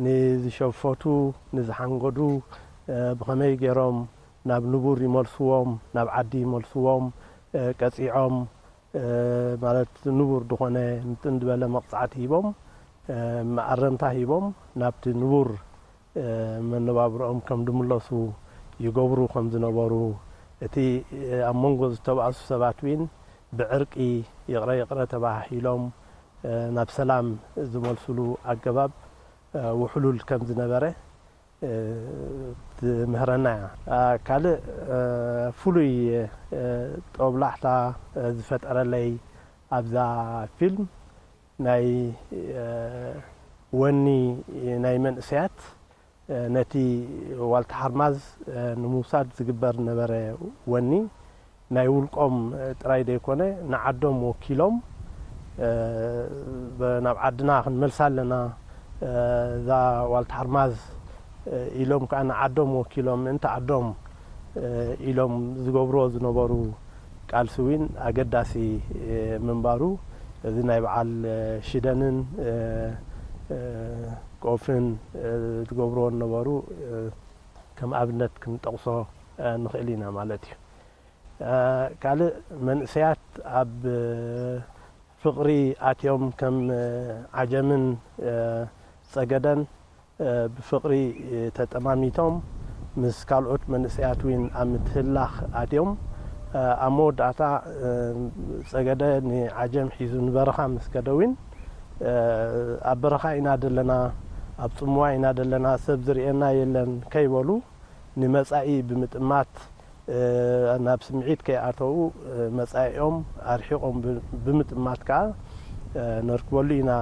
ንዝሸፈቱ ንዝሓንገዱ ብኸመይ ገይሮም ናብ ንቡር ይመልስዎም፣ ናብ ዓዲ ይመልስዎም፣ ቀጺዖም ማለት ንቡር ዝኾነ ምጥን ዝበለ መቕጻዕቲ ሂቦም፣ መኣረምታ ሂቦም ናብቲ ንቡር መነባብሮኦም ከም ድምለሱ ይገብሩ ከም ዝነበሩ፣ እቲ ኣብ መንጎ ዝተባእሱ ሰባት እውን ብዕርቂ ይቕረ ይቕረ ተባሃሂሎም ናብ ሰላም ዝመልስሉ ኣገባብ ውሕሉል ከም ዝነበረ ትምህረና እያ። ካልእ ፍሉይ ጦብላሕታ ዝፈጠረለይ ኣብዛ ፊልም ናይ ወኒ ናይ መንእሰያት ነቲ ዋልታ ሓርማዝ ንምውሳድ ዝግበር ነበረ ወኒ ናይ ውልቆም ጥራይ ዘይኮነ ንዓዶም ወኪሎም ናብ ዓድና ክንመልሳ ኣለና እዛ ዋልታ ሓርማዝ ኢሎም ከዓ ንዓዶም ወኪሎም ምእንቲ ዓዶም ኢሎም ዝገብርዎ ዝነበሩ ቃልሲ እውን ኣገዳሲ ምንባሩ እዚ ናይ በዓል ሽደንን ቆፍን ዝገብርዎ ዝነበሩ ከም ኣብነት ክንጠቕሶ ንኽእል ኢና ማለት እዩ። ካልእ መንእሰያት ኣብ ፍቕሪ ኣትዮም ከም ዓጀምን ጸገደን ብፍቕሪ ተጠማሚቶም ምስ ካልኦት መንእሰያት እውን ኣብ ምትህላኽ ኣትዮም ኣብ መወዳእታ ጸገደ ንዓጀም ሒዙ ንበረኻ ምስ ከደ እውን ኣብ በረኻ ኢና ዘለና ኣብ ጽምዋ ኢና ዘለና ሰብ ዝርእየና የለን ከይበሉ ንመጻኢ ብምጥማት ናብ ስምዒት ከይኣተዉ መጻኢኦም ኣርሒቖም ብምጥማት ከኣ ነርክበሉ ኢና።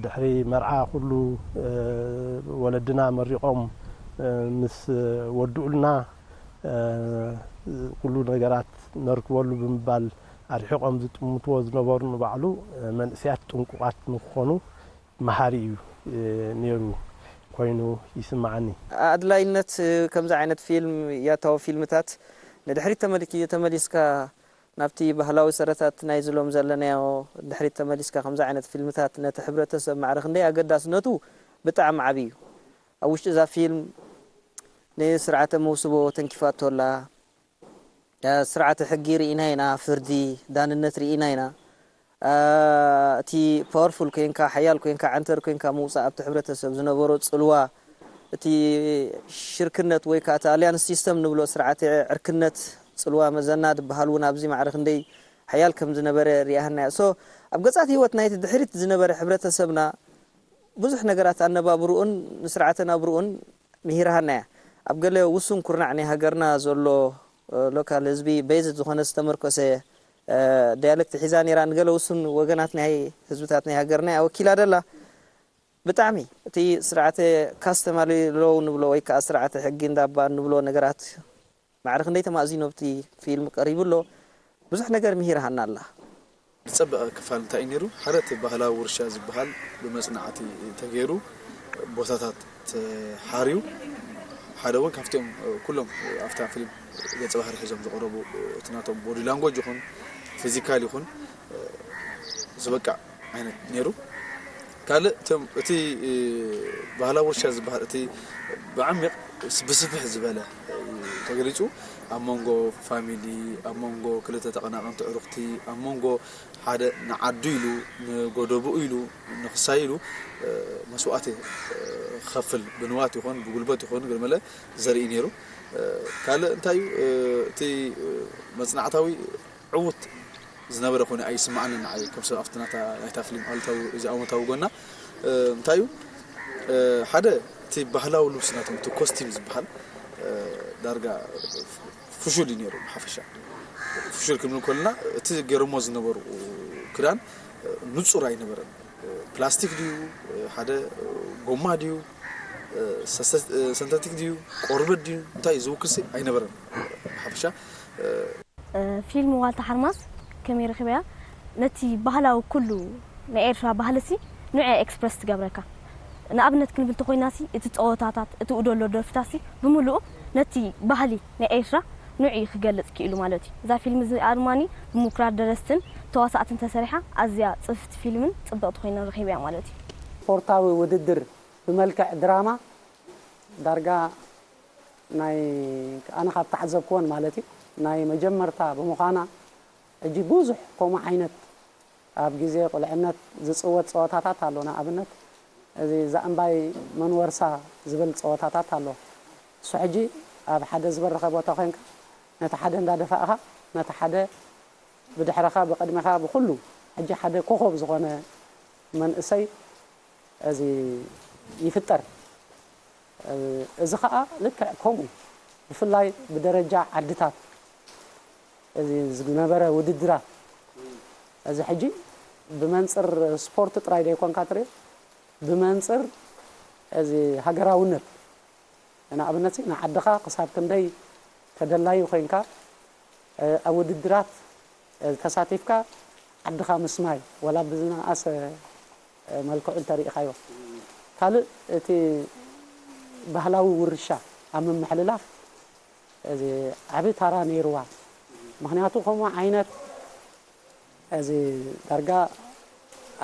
ድሕሪ መርዓ ኩሉ ወለድና መሪቖም ምስ ወድኡልና ኩሉ ነገራት ነርክበሉ ብምባል ኣርሒቖም ዝጥምትዎ ዝነበሩ ንባዕሉ መንእሰያት ጥንቁቓት ንክኾኑ መሃሪ እዩ ነይሩ ኮይኑ ይስምዓኒ። ኣድላይነት ከምዚ ዓይነት ፊልም ያታዊ ፊልምታት ንድሕሪት ተመልኪ ተመሊስካ ናብቲ ባህላዊ ሰረታት ናይ ዝሎም ዘለናዮ ድሕሪት ተመሊስካ ከምዚ ዓይነት ፊልምታት ነቲ ሕብረተሰብ ማዕረ ክንደይ ኣገዳስነቱ ብጣዕሚ ዓብዪ እዩ። ኣብ ውሽጢ እዛ ፊልም ንስርዓተ መውስቦ ተንኪፋቶ ኣላ። ስርዓተ ሕጊ ርኢና ኢና፣ ፍርዲ፣ ዳንነት ርኢና ኢና። እቲ ፓወርፉል ኮይንካ ሓያል ኮይንካ ዓንተር ኮይንካ ምውፃእ ኣብቲ ሕብረተሰብ ዝነበሮ ፅልዋ እቲ ሽርክነት ወይ ከዓ እቲ ኣልያንስ ሲስተም ንብሎ ስርዓተ ዕርክነት ፅልዋ መዘና ዝበሃል እውን ኣብዚ ማዕረ ክንደይ ሓያል ከም ዝነበረ ሪኣህና እያ። ሶ ኣብ ገፃት ህይወት ናይቲ ድሕሪት ዝነበረ ሕብረተሰብና ብዙሕ ነገራት ኣነባብርኡን ንስርዓተ ናብርኡን ምሂርሃና እያ። ኣብ ገለ ውሱን ኩርናዕ ናይ ሃገርና ዘሎ ሎካል ህዝቢ በይዝት ዝኾነ ዝተመርኮሰ ዳያለክት ሒዛ ነይራ ንገለ ውሱን ወገናት ናይ ህዝብታት ናይ ሃገርና እያ ወኪላ ደላ። ብጣዕሚ እቲ ስርዓተ ካስተማሪ ሎው ንብሎ ወይ ከዓ ስርዓተ ሕጊ እንዳባ ንብሎ ነገራት ማዕረ ክንደይ ተማእዚኑ ኣብቲ ፊልም ቀሪቡ ኣሎ። ብዙሕ ነገር ምሂርሃና ኣላ። ዝጸበቐ ክፋል እንታይ እዩ ነይሩ? ሓደ እቲ ባህላዊ ውርሻ ዝበሃል ብመጽናዕቲ ተገይሩ ቦታታት ተሓርዩ ሓደ እውን ካብቲኦም ኩሎም ኣብታ ፊልም ገጸ ባህሪ ሒዞም ዝቐረቡ እቲ ናቶም ቦዲ ላንጎጅ ይኹን ፊዚካል ይኹን ዝበቃዕ ዓይነት ነይሩ። ካልእ እቶም እቲ ባህላዊ ውርሻ ዝበሃል እቲ ብዓሚቕ ብስፍሕ ዝበለ ተገሊጹ። ኣብ መንጎ ፋሚሊ፣ ኣብ መንጎ ክልተ ተቐናቐንቲ ዕሩኽቲ፣ ኣብ መንጎ ሓደ ንዓዱ ኢሉ፣ ንጎደብኡ ኢሉ፣ ንኽሳይ ኢሉ መስዋእቲ ክኸፍል፣ ብንዋት ይኹን ብጉልበት ይኹን ገለመለ ዘርኢ ነይሩ። ካልእ እንታይ እዩ? እቲ መጽናዕታዊ ዕዉት ዝነበረ ኮይኑ ኣይስምዓንን ንዓይ፣ ከም ሰብ ኣብቲ ናታ ናይታ ፊልም ኣሉታዊ እዚ ኣወንታዊ ጎና እንታይ እዩ? ሓደ እቲ ባህላዊ ልብሲ ናቶም፣ እቲ ኮስቲም ዝበሃል ዳርጋ ፍሹል እዩ ነይሩ። ብሓፈሻ ፍሹል ክንብል ከለና እቲ ገይሮሞ ዝነበሩ ክዳን ንጹር ኣይነበረን። ፕላስቲክ ድዩ፣ ሓደ ጎማ ድዩ፣ ሰንተቲክ ድዩ፣ ቆርበት ድዩ፣ እንታይ እዩ ዝውክልሲ ኣይነበረን። ብሓፈሻ ፊልም ዋልታ ሓርማዝ ከመይ ረኺበያ? ነቲ ባህላዊ ኩሉ ናይ ኤርትራ ባህልሲ ንዑ ኤክስፕረስ ትገብረካ። ንኣብነት ክንብል እንተኾይናሲ እቲ ጸወታታት፣ እቲ እደሎ ደርፍታሲ ብምሉኡ ነቲ ባህሊ ናይ ኤርትራ ንዑ እዩ ክገልጽ ክኢሉ ማለት እዩ። እዛ ፊልም እዚኣ ድማኒ ብምኩራት ደረስትን ተዋሳእትን ተሰሪሓ ኣዝያ ጽፍቲ ፊልምን ጽብቕቲ ኮይና ረኺበያ ማለት እዩ። ስፖርታዊ ውድድር ብመልክዕ ድራማ ዳርጋ ናይ ኣነ ካብ ተዓዘብክወን ማለት እዩ ናይ መጀመርታ ብምዃና ሕጂ ብዙሕ ከምኡ ዓይነት ኣብ ግዜ ቁልዕነት ዝፅወት ፀወታታት ኣሎ። ንኣብነት እዚ ዛእምባይ መንወርሳ ዝብል ፀወታታት ኣሎ። እሱ ሕጂ ኣብ ሓደ ዝበረኸ ቦታ ኮንካ ነቲ ሓደ እንዳደፋእኻ ነቲ ሓደ ብድሕረኻ ብቕድሜኻ ብኹሉ ሕጂ ሓደ ኮኾብ ዝኾነ መንእሰይ እዚ ይፍጠር። እዚ ኸኣ ልክዕ ከምኡ ብፍላይ ብደረጃ ዓድታት እዚ ዝነበረ ውድድራት እዚ ሕጂ ብመንፅር ስፖርት ጥራይ ዘይኮንካ ትሪኦ ብመንፅር እዚ ሃገራውነት ንኣብነት ንዓድኻ ክሳብ ክንደይ ተደላዩ ኮይንካ ኣብ ውድድራት ተሳቲፍካ ዓድኻ ምስማይ ዋላ ብዝነኣሰ መልክዑ እንተሪኢኻዮ ካልእ እቲ ባህላዊ ውርሻ ኣብ ምምሕልላፍ እዚ ዓቢ ታራ ነይርዋ። ምኽንያቱ ከምኡ ዓይነት እዚ ዳርጋ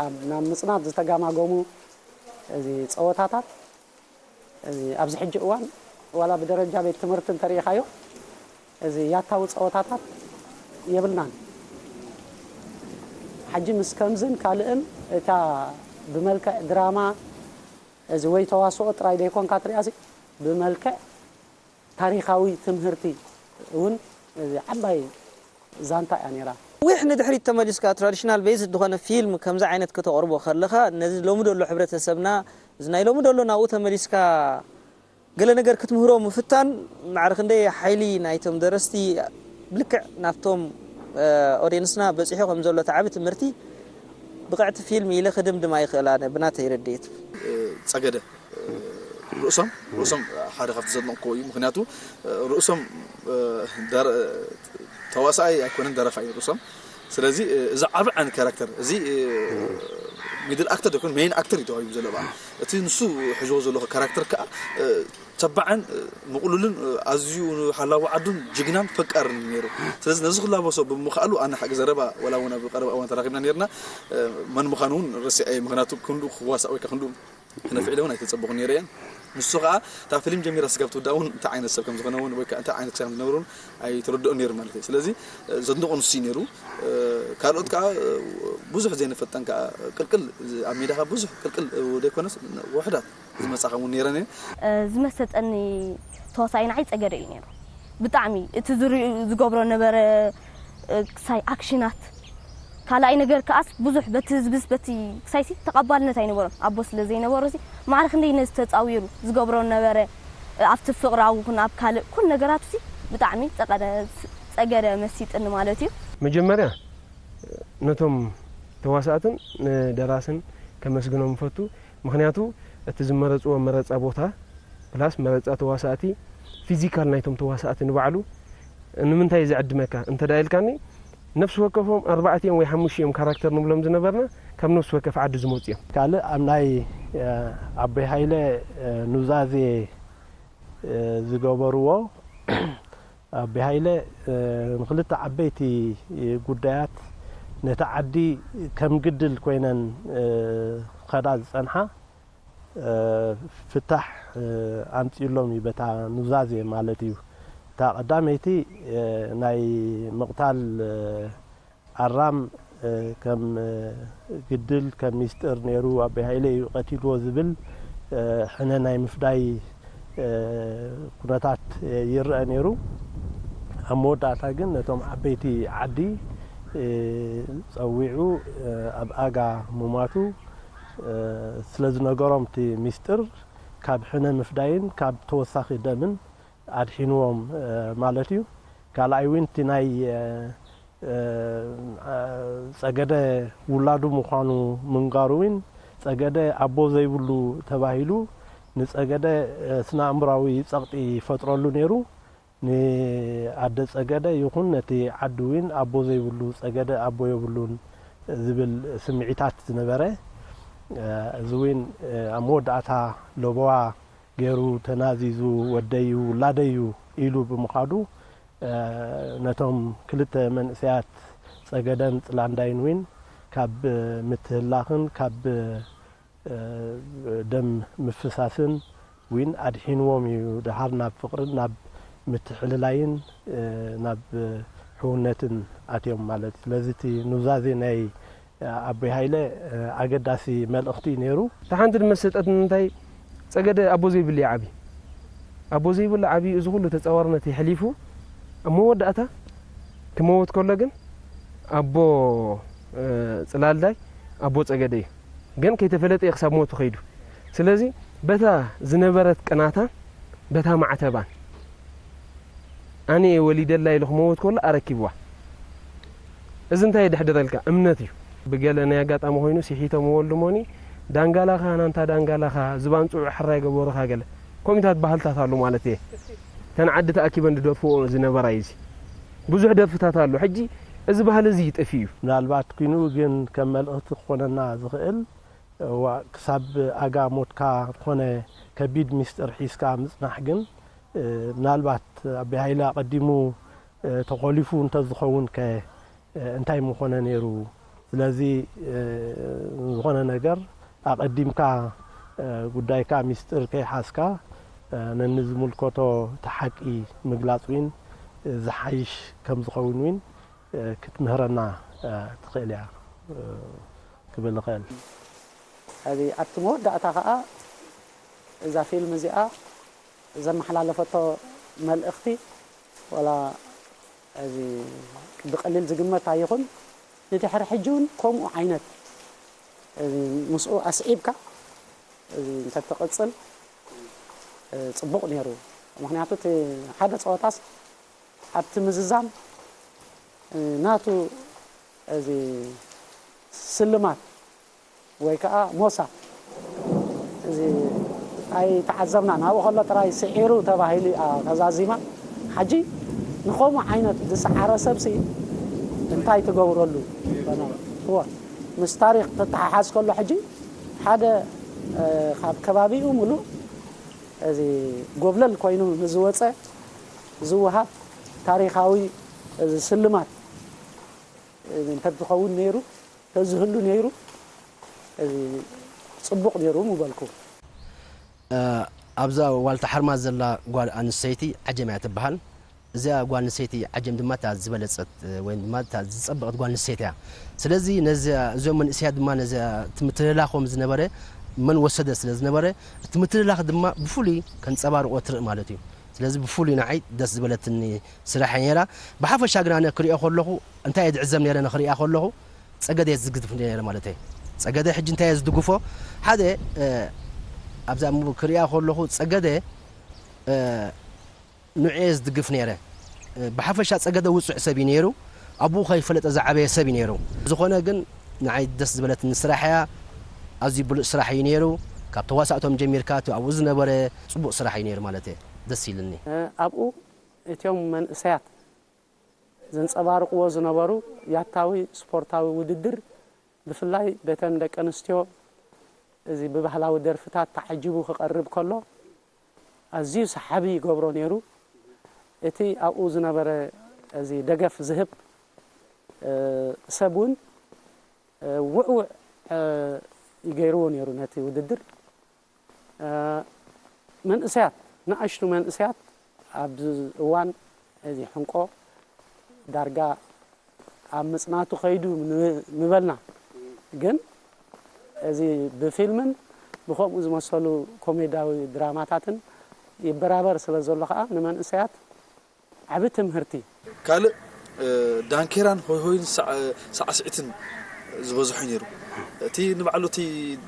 ኣብ ናብ ምጽናት ዝተጋማገሙ እዚ ጸወታታት ኣብዚ ሕጂ እዋን ዋላ ብደረጃ ቤት ትምህርቲ እንተሪኢኻዮ እዚ ያታዊ ፀወታታት የብልናን። ሕጂ ምስ ከምዝን ካልእን እታ ብመልክዕ ድራማ እዚ ወይ ተዋስኦ ጥራይ ዘይኮንካ ትሪኣ ብመልክዕ ታሪኻዊ ትምህርቲ እውን እዚ ዓባይ ዛንታ እያ ነይራ። ነዊሕ ንድሕሪት ተመሊስካ ትራዲሽናል ቤዝድ ዝኾነ ፊልም ከምዚ ዓይነት ከተቕርቦ ከለኻ ነዚ ሎሚ ዘሎ ሕብረተሰብና እዚ ናይ ሎሚ ዘሎ ናብኡ ተመሊስካ ገለ ነገር ክትምህሮ ምፍታን ማዕረ ክንደይ ሓይሊ ናይቶም ደረስቲ ብልክዕ ናብቶም ኦድየንስና በፂሑ ከም ዘሎ እቲ ዓቢ ትምህርቲ ብቕዕቲ ፊልም ኢለ ክድምድም ኣይኽእል ኣነ ብናተይ ርድኢት። ጸገደ ርእሶም ርእሶም ሓደ ካብቲ ዘድነቕኩዎ እዩ። ምኽንያቱ ርእሶም ተዋሳኣይ ኣይኮነን ደረፋይ እዩ ርእሶም። ስለዚ እዚ ዓቢ ዓይነት ካራክተር እዚ ሚድል ኣክተር ዘይኮነ ሜይን ኣክተር እዩ ተዋሂቡ ዘሎ በዓል እቲ ንሱ ሕዝዎ ዘሎ ካራክተር ከዓ ተባዕን ምቕሉልን ኣዝዩ ሓላዊ ዓዱን ጅግናን ፈቃርን ነይሩ። ስለዚ ነዚ ክላበሶ ብምኽኣሉ ኣነ ሓቂ ዘረባ ዋላ እውን ኣብ ቀረባ እዋን ተራኺብና ነርና መን ምዃኑ እውን ረሲዐ ምኽንያቱ ክንዱ ክዋሳእ ወይ ክንዱ ክነፍዕ ኢለ እውን ኣይተጸበኹን ነይረ እየ። ንሱ ከዓ እታ ፊልም ጀሚራ ስጋብ ትውዳእ እውን እንታይ ዓይነት ሰብ ከም ዝኾነ እውን ወይ ከዓ እንታይ ዓይነት ክሳብ ዝነብሩን ኣይተረድኦን ነይሩ ማለት እዩ። ስለዚ ዘድንቖ ንሱ እዩ ነይሩ። ካልኦት ከዓ ብዙሕ ዘይንፈልጠን ከዓ ቅልቅል ኣብ ሜዳ ከዓ ብዙሕ ቅልቅል ዘይኮነስ ውሕዳት ዝመጻኻ እውን ነይረን እየን። ዝመሰጠኒ ተዋሳኣይ ንዓይ ጸገደ እዩ ነይሩ። ብጣዕሚ እቲ ዝሪኡ ዝገብሮ ነበረ ክሳይ ኣክሽናት ካልኣይ ነገር ከኣስ ብዙሕ በቲ ህዝብስ በቲ ክሳይሲ ተቐባልነት ኣይነበሮን ኣቦ ስለ ዘይነበሮ ሲ ማዕረ ክንደይ ነዚ ተፃዊሩ ዝገብሮ ነበረ ኣብቲ ፍቕራዊ ኩን ኣብ ካልእ ኩን ነገራቱ ሲ ብጣዕሚ ጸገደ መሲጥኒ ማለት እዩ። መጀመርያ ነቶም ተዋሳእትን ንደራስን ከመስግኖም እፈቱ። ምኽንያቱ እቲ ዝመረፅዎ መረፃ ቦታ ፕላስ መረፃ ተዋሳእቲ ፊዚካል ናይቶም ተዋሳእቲ ንባዕሉ ንምንታይ እዩ ዝዕድመካ እንተ ደኣ ኢልካኒ ነፍሲ ወከፎም ኣርባዕቲኦም ወይ ሓሙሽቲኦም ካራክተር ንብሎም ዝነበርና ካብ ነፍሲ ወከፍ ዓዲ ዝመፁ እዮም። ካልእ ኣብ ናይ ኣቦይ ሃይለ ኑዛዜ ዝገበርዎ ኣቦይ ሃይለ ንክልተ ዓበይቲ ጉዳያት ነቲ ዓዲ ከም ግድል ኮይነን ክኸዳ ዝጸንሓ ፍታሕ ኣምጺኡሎም እዩ በታ ኑዛዜ ማለት እዩ። እታ ቀዳመይቲ፣ እ፣ ናይ ምቕታል፣ እ፣ ኣራም፣ እ፣ ከም፣ እ፣ ግድል፣ ከም ሚስጥር ነይሩ፣ ኣቦይ ሃይለ እዩ ቀቲልዎ ዝብል፣ እ፣ ሕነ ናይ ምፍዳይ፣ እ፣ ኩነታት ይረአ ነይሩ። ኣብ መወዳእታ ግን ነቶም ዓበይቲ ዓዲ፣ እ፣ ጸዊዑ፣ እ፣ ኣብ ኣጋ ምሟቱ፣ እ፣ ስለ ዝነገሮም እቲ ሚስጥር ካብ ሕነ ምፍዳይን ካብ ተወሳኺ ደምን ኣድሒንዎም፣ እ፣ ማለት እዩ። ካልኣይ እውን እቲ ናይ፣ እ፣ እ፣ ጸገደ ውላዱ ምዃኑ ምንጋሩ እውን ጸገደ ኣቦ ዘይብሉ ተባሂሉ ንጸገደ፣ እ፣ ስነ ኣእምራዊ ጸቕጢ ይፈጥረሉ ነይሩ። ንኣደ ጸገደ ይኹን ነቲ ዓዲ እውን ኣቦ ዘይብሉ ጸገደ ኣቦ የብሉን ዝብል ስምዒታት ዝነበረ፣ እ፣ እዚ እውን፣ እ፣ ኣብ መወዳእታ ለበዋ ገይሩ ተናዚዙ ወደዩ ውላደዩ ኢሉ ብምኻዱ፣ እ፣ ነቶም ክልተ መንእሰያት ጸገደን ጽላንዳይን እውን ካብ ምትህላኽን ካብ፣ እ፣ ደም ምፍሳስን እውን ኣድሒንዎም እዩ። ደሓር ናብ ፍቕርን ናብ ምትሕልላይን፣ እ፣ ናብ ሕውነትን ኣትዮም ማለት እዩ። ስለዚ እቲ ኑዛዜ ናይ ኣቦይ ሃይለ፣ እ፣ ኣገዳሲ መልእኽቲ እዩ ነይሩ። እታ ሓንቲ ድማ ዝሰጠትኒ እንታይ፣ ጸገደ ኣቦ ዘይብሉ እዩ ዓብዩ። ኣቦ ዘይብሉ ዓብዩ እዚ ኩሉ ተጻዋርነት የሕሊፉ ኣብ መወዳእታ ክመውት ከሎ ግን ኣቦ፣ እ፣ ጽላልዳይ ኣቦ ጸገደ እዩ። ግን ከይተፈለጠ እዩ ክሳብ ሞቱ ከይዱ። ስለዚ በታ ዝነበረት ቅናታ፣ በታ ማዕተባን ኣነ እየ ወሊደላ ኢሉ ክመውት ከሎ ኣረኪብዋ። እዚ እንታይ የድሕደረልካ? እምነት እዩ። ብገለ ናይ ኣጋጣሚ ኮይኑ ሲሒቶም ወልዱ ሞኒ ዳንጋላኻ ናንታ ዳንጋላኻ ዝባን ጽዑ ሕራይ ገበሩኻ ገለ ኮሚታት ባህልታት ኣሎ ማለት እየ። እተን ዓዲ ተኣኪበን ዝደርፍዎ ዝነበራ እዩ። እዚ ብዙሕ ደርፍታት ኣሎ። ሕጂ እዚ ባህሊ እዚ ይጠፊ እዩ። ምናልባት ኩይኑ ግን ከም መልእኽቲ ክኾነና ዝኽእል፣ ዋ-፣ ክሳብ ኣጋ ሞትካ ዝኾነ ከቢድ ሚስጥር ሒዝካ ምጽናሕ ግን፣ እ፣ ምናልባት ኣቦይ ሃይለ ኣቐዲሙ፣ እ፣ ተኾሊፉ እንተዝኸውን ከ፣ እ፣ እንታይ ምኾነ ነይሩ? ስለዚ፣ እ፣ ዝኾነ ነገር ኣቐዲምካ፣ እ፣ ጉዳይካ ሚስጥር ከይሓዝካ፣ እ፣ ነንዝምልከቶ እቲ ሓቂ ምግላጽ እውን፣ እ፣ ዝሓይሽ ከም ዝኸውን እውን፣ እ፣ ክትምህረና፣ እ፣ ትኽእል እያ፣ እ፣ ክብል እኽእል። ሕዚ ኣብቲ መወዳእታ ኸኣ እዛ ፊልም እዚኣ ዘመሓላለፈቶ መልእኽቲ፣ ወላ እዚ ብቐሊል ዝግመት ኣይኹን፣ ንድሕሪ ሕጂ እውን ከምኡ ዓይነት እዚ ምስኡ ኣስዒብካ እዚ እንተትቕጽል፣ እ፣ ጽቡቕ ነይሩ። ምኽንያቱ እቲ ሓደ ጸወታስ ኣብቲ ምዝዛም፣ እ፣ ናቱ እዚ ስልማት ወይ ከኣ ሞሳ እዚ ኣይተዓዘብናን። ኣብኡ ከሎ ጥራይ ስዒሩ ተባሂሉ እያ ተዛዚማ። ሕጂ ንኸምኡ ዓይነት ዝሰዓረ ሰብሲ እንታይ ትገብረሉ? እወ፣ ምስ ታሪኽ ተተሓሓዝ ከሎ ሕጂ ሓደ፣ እ፣ ካብ ከባቢኡ ምሉእ እዚ ጎብለል ኮይኑ ንዝወጸ ዝወሃብ ታሪኻዊ እዚ ስልማት እንተዝኸውን ነይሩ፣ ተዝህሉ ነይሩ፣ እዚ ጽቡቕ ነይሩ ምበልኩ። እ፣ ኣብዛ ዋልታ ሓርማዝ ዘላ ጓል ኣንስተይቲ ዓጀም እያ ትበሃል። እዚኣ ጓል ኣንስተይቲ ዓጀም ድማ እታ ዝበለጸት፣ እ፣ ወይ ድማ እታ ዝጸበቐት ጓል ኣንስተይቲ እያ። ስለዚ ነዚ፣ እዞም መንእሰያት ድማ ነዚ እቲ ምትህልላኾም ዝነበረ መን ወሰደ ስለ ዝነበረ፣ እቲ ምትህልላኽ ድማ ብፍሉይ ከንጸባርቖ ትርኢ ማለት እዩ። ስለዚ ብፍሉይ ንዓይ ደስ ዝበለትኒ ስራሕ እያ ነይራ። ብሓፈሻ ግን ኣነ ክሪኦ ከለኹ እንታይ እየ ዝዕዘብ ነይረ ንኽሪኣ ከለኹ ጸገደ እየ ዝግድፍ ነይረ ማለት እየ። ጸገደ ሕጂ እንታይ እየ ዝድግፎ? ሓደ፣ እ፣ ኣብዛ ሙ-፣ ክሪኣ ከለኹ ጸገደ፣ እ፣ ንዑ እየ ዝድግፍ ነይረ። እ፣ ብሓፈሻ ጸገደ ውጹዕ ሰብ እዩ ነይሩ። ኣብኡ ከይፈለጠ ዝዓበየ ሰብ እዩ ነይሩ። ዝኾነ ግን ንዓይ ደስ ዝበለትኒ ስራሕ እያ። ኣዝዩ ብሉጽ ስራሕ እዩ ነይሩ። ካብ ተዋሳእቶም ጀሚርካ እቲ ኣብኡ ዝነበረ ጽቡቕ ስራሕ እዩ ነይሩ ማለት እየ። ደስ ኢልኒ። እ፣ ኣብኡ እቶም መንእሰያት ዘንጸባርቕዎ ዝነበሩ ያታዊ ስፖርታዊ ውድድር፣ ብፍላይ በተን ደቂ ኣንስትዮ እዚ ብባህላዊ ደርፍታት ተዓጂቡ ክቐርብ ከሎ፣ ኣዝዩ ሰሓቢ ይገብሮ ነይሩ። እቲ ኣብኡ ዝነበረ እዚ ደገፍ ዝህብ፣ እ፣ ሰብ እውን፣ እ፣ ውዕውዕ፣ እ፣ ይገይርዎ ነይሩ ነቲ ውድድር። እ፣ መንእሰያት፣ ንኣሽቱ መንእሰያት ኣብዚ እዋን እዚ ሕንቆ ዳርጋ ኣብ ምጽናቱ ከይዱ ን- ምበልና፣ ግን እዚ ብፊልምን ብኸምኡ ዝመሰሉ ኮሜዳዊ ድራማታትን ይበራበር ስለ ዘሎ ከኣ ንመንእሰያት ዓቢ ትምህርቲ። ካልእ እ፣ ዳንኬራን ሆይሆይን ሳዕ- ሳዕስዒትን ዝበዝሖ ነይሩ። እቲ ንባዕሉ እቲ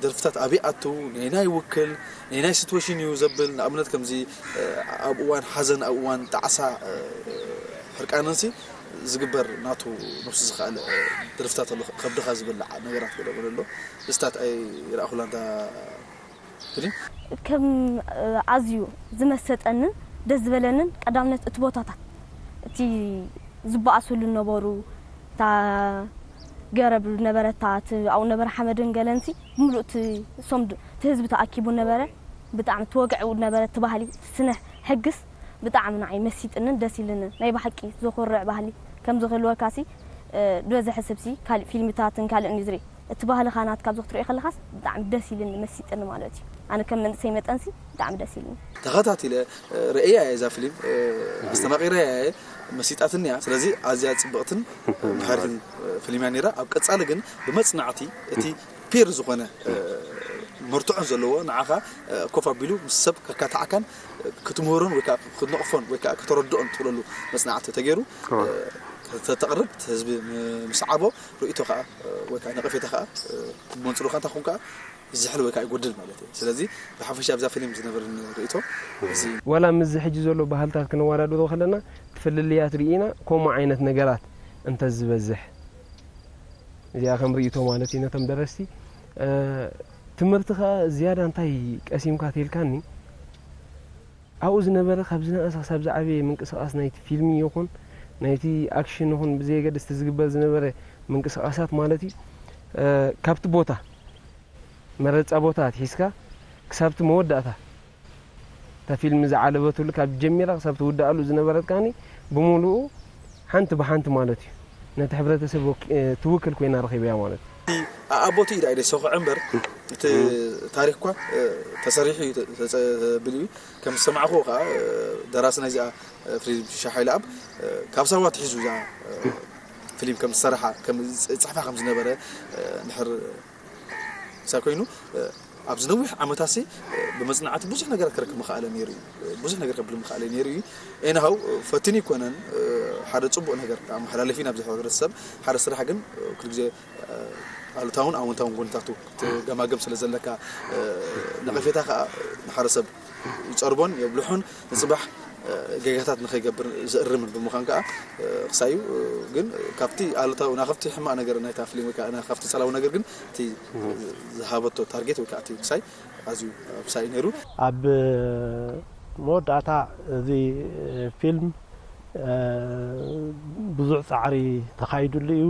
ደርፍታት ኣበይ ኣቱ፣ ነይናይ ይውክል፣ ነይናይ ሲትዌሽን እዩ ዘብል። ንኣብነት ከምዚ እ፣ ኣብ እዋን ሓዘን፣ ኣብ እዋን ጣዕሳ እ፣ ሕርቃንንሲ ዝግበር ናቱ ነብሱ ዝኸኣለ እ፣ ደርፍታት ኣሎ። ከብድኻ ዝበልዓ ነገራት ገለ ገለ ኣሎ። እስታት ኣይረኣኹላን እታ ፊልም። ከም ኣዝዩ ዝመሰጠንን ደስ ዝበለንን ቀዳምነት እቲ ቦታታት፣ እቲ ዝበኣስሉ ነበሩ፣ እታ ገረብ ነበረታ፣ እቲ ኣብኡ ነበረ ሓመድን ገለንሲ ብምሉእ እቲ ሶምድ እቲ ህዝቢ ተኣኪቡ ነበረ። ብጣዕሚ ተወግዕኡ ነበረ እቲ ባህሊ፣ እቲ ስነ ሕግስ ብጣዕሚ ንዓይ መሲጥንን ደስ ኢልንን። ናይ ብሓቂ ዘኹርዕ ባህሊ ከም ዝህልወካሲ ብበዝሒ ስብሲ ካልእ ፊልምታትን ካልእን እዩ ዝርኢ። እቲ ባህልኻ ናትካ ኣብዚ ክትሪኦ ከለኻስ ብጣዕሚ ደስ ኢልኒ መሲጥኒ ማለት እዩ። ኣነ ከም መንእሰይ መጠንሲ ብጣዕሚ ደስ ኢልኒ። ተኸታቲለ ርእያ እየ እዛ ፍሊም ኣስተማቒረያ እየ መሲጣትኒ እያ። ስለዚ ኣዝያ ጽብቕትን መሃሪትን ፍሊም እያ ነይራ። ኣብ ቀጻሊ ግን ብመጽናዕቲ እቲ ፒር ዝኾነ መርትዖ ዘለዎ ንዓኻ ኮፍ ኣቢሉ ምስ ሰብ ከካትዓካን ክትምህሮን ወይ ከዓ ክትነቕፎን ወይ ከዓ ከተረድኦን ትኽእለሉ መጽናዕቲ ተገይሩ ተተቕርብ ህዝቢ ምስዓቦ ርእይቶ ከዓ ወይ ከዓ ነቐፌታ ከዓ መንፅሮኻ እንታይ ኾንካ ይዝሕል ወይ ከዓ ይጎድል ማለት እዩ። ስለዚ ብሓፈሻ ኣብዛ ፊልም ዝነበረኒ ርእይቶ እዚ ዋላ ምስዚ ሕጂ ዘሎ ባህልታት ክነወዳድሮ ከለና ፍልልያት ርኢና ከምኡ ዓይነት ነገራት እንተዝበዝሕ እዚኣ ከም ርእይቶ ማለት እዩ ነቶም ደረስቲ ትምህርቲ ከዓ ዝያዳ እንታይ ቀሲምካ ተልካኒ ኣብኡ ዝነበረ ካብ ዝነኣሰ ክሳብ ዝዓበየ ምንቅስቃስ ናይቲ ፊልሚ ይኹን ናይቲ ኣክሽን ይኹን ብዘየገድስ እቲ ዝግበር ዝነበረ ምንቅስቃሳት ማለት እዩ ካብቲ ቦታ መረፃ ቦታ ኣትሒዝካ ክሳብቲ መወዳእታ እታ ፊልም ዝዓለበትሉ ካብ ጀሚራ ክሳብ ትውድኣሉ ዝነበረት ከዓኒ ብምሉኡ ሓንቲ ብሓንቲ ማለት እዩ ነቲ ሕብረተሰብ ወኪ- ትውክል ኮይና ረኺበያ ማለት እዩ። ኣቦቲ ኢዳ ኢደ ሰኹዐ እምበር እቲ ታሪክ እኳ ተሰሪሑ እዩ ተብል እዩ ከም ዝሰማዕኹ ከዓ ደራሲ ናይዚኣ ፍሪድ ሻሓይለ ኣብ ካብ ሳዋ ትሒዙ እዛ ፊልም ከም ዝሰረሓ ከም ዝፅሕፋ ከም ዝነበረ ንሕር ሳብ ኮይኑ ኣብዚ ነዊሕ ዓመታሲ ብመፅናዕቲ ብዙሕ ነገር ክረክብ ምኽኣለ ነይሩ እዩ ብዙሕ ነገር ከብል ምኽኣለ ነይሩ እዩ ኤንሃው ፈትኒ ይኮነን ሓደ ፅቡቅ ነገር ኣመሓላልፊ ናብዚ ሕብረተሰብ ሓደ ስራሕ ግን ኩሉ ግዜ ኣሉታውን ኣወንታውን ጎንታቱ ትገማገም ስለ ዘለካ ነቐፌታ ከዓ ንሓደ ሰብ ይፀርቦን የብልሑን ንፅባሕ ጌጋታት ንኸይገብር ዝእርምን ብምዃን ከዓ ክሳዩ ግን ካብቲ ኣሉታዊ ናከብቲ ሕማቅ ነገር ናይታ ፍሊም ወይ ከዓ ካብቲ ፀላዊ ነገር ግን እቲ ዝሃበቶ ታርጌት ወይ ከዓ እቲ ክሳይ ኣዝዩ ክሳይ ነይሩ ኣብ መወዳእታ እዚ ፊልም ብዙሕ ፃዕሪ ተኻይድሉ እዩ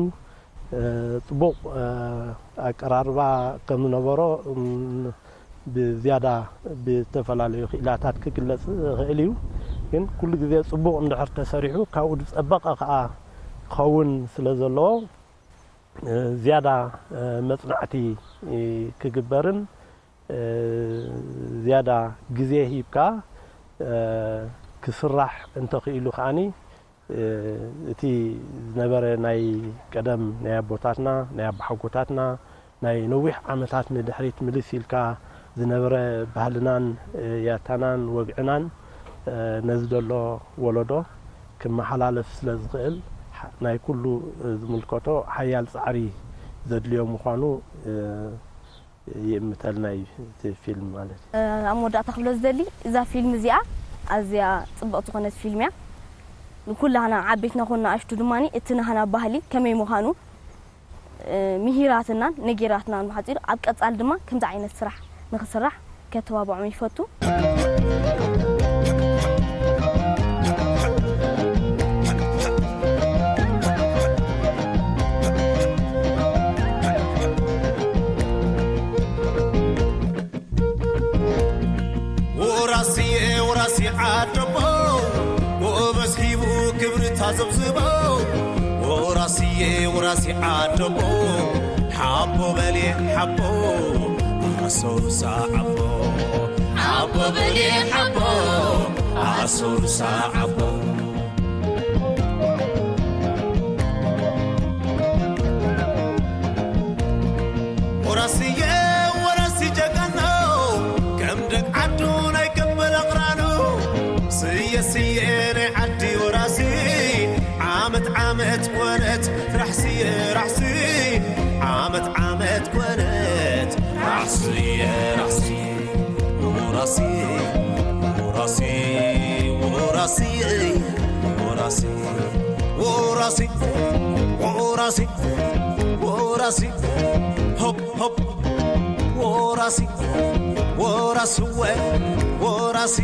ፅቡቕ ኣቀራርባ ከም ዝነበሮ ብዝያዳ ብዝተፈላለዩ ክኢላታት ክግለፅ ይኽእል እዩ ግን ኩሉ ግዜ ፅቡቕ እንድሕር ተሰሪሑ ካብኡ ዝፀበቐ ከዓ ክኸውን ስለ ዘለዎ ዝያዳ መፅናዕቲ ክግበርን ዝያዳ ግዜ ሂብካ ክስራሕ እንተኽኢሉ ከዓኒ እቲ ዝነበረ ናይ ቀደም ናይ ኣቦታትና ናይ ኣቦሓጎታትና ናይ ነዊሕ ዓመታት ንድሕሪት ምልስ ኢልካ ዝነበረ ባህልናን ያታናን ወግዕናን ነዚ ዘሎ ወለዶ ክመሓላለፍ ስለ ዝኽእል ናይ ኩሉ ዝምልከቶ ሓያል ፃዕሪ ዘድልዮ ምዃኑ ይእምተልና እዩ እቲ ፊልም ማለት እዩ። ኣብ መወዳእታ ክብሎ ዝደሊ እዛ ፊልም እዚኣ ኣዝያ ፅብቕቲ ዝኾነት ፊልም እያ። ንኩላህና ዓበይትና ኮን ንኣሽቱ ድማ እቲ ናህና ባህሊ ከመይ ምዃኑ ምሂራትናን ነጊራትናን ብሓፂሩ ኣብ ቀፃሊ ድማ ከምዚ ዓይነት ስራሕ ንክስራሕ ከተባብዖም ይፈቱ። ወራስየ ወራሲ ዓደቦ ጎበዝ ሂቡ ክብሪ ታዘብዝቦ ወራስየ ወራሲ ዓደቦ ሓቦ በልየ ሓቦ ኣሰሩሳ ዓቦ ሓቦ በልየ ሓቦ ኣሰሩሳ ዓቦ ወራሲ ወራሲ ወራሲ ወራሲ ወራሲ ወራሲ ሆፕ ሆፕ ወራሲ ወራስወ ወራሲ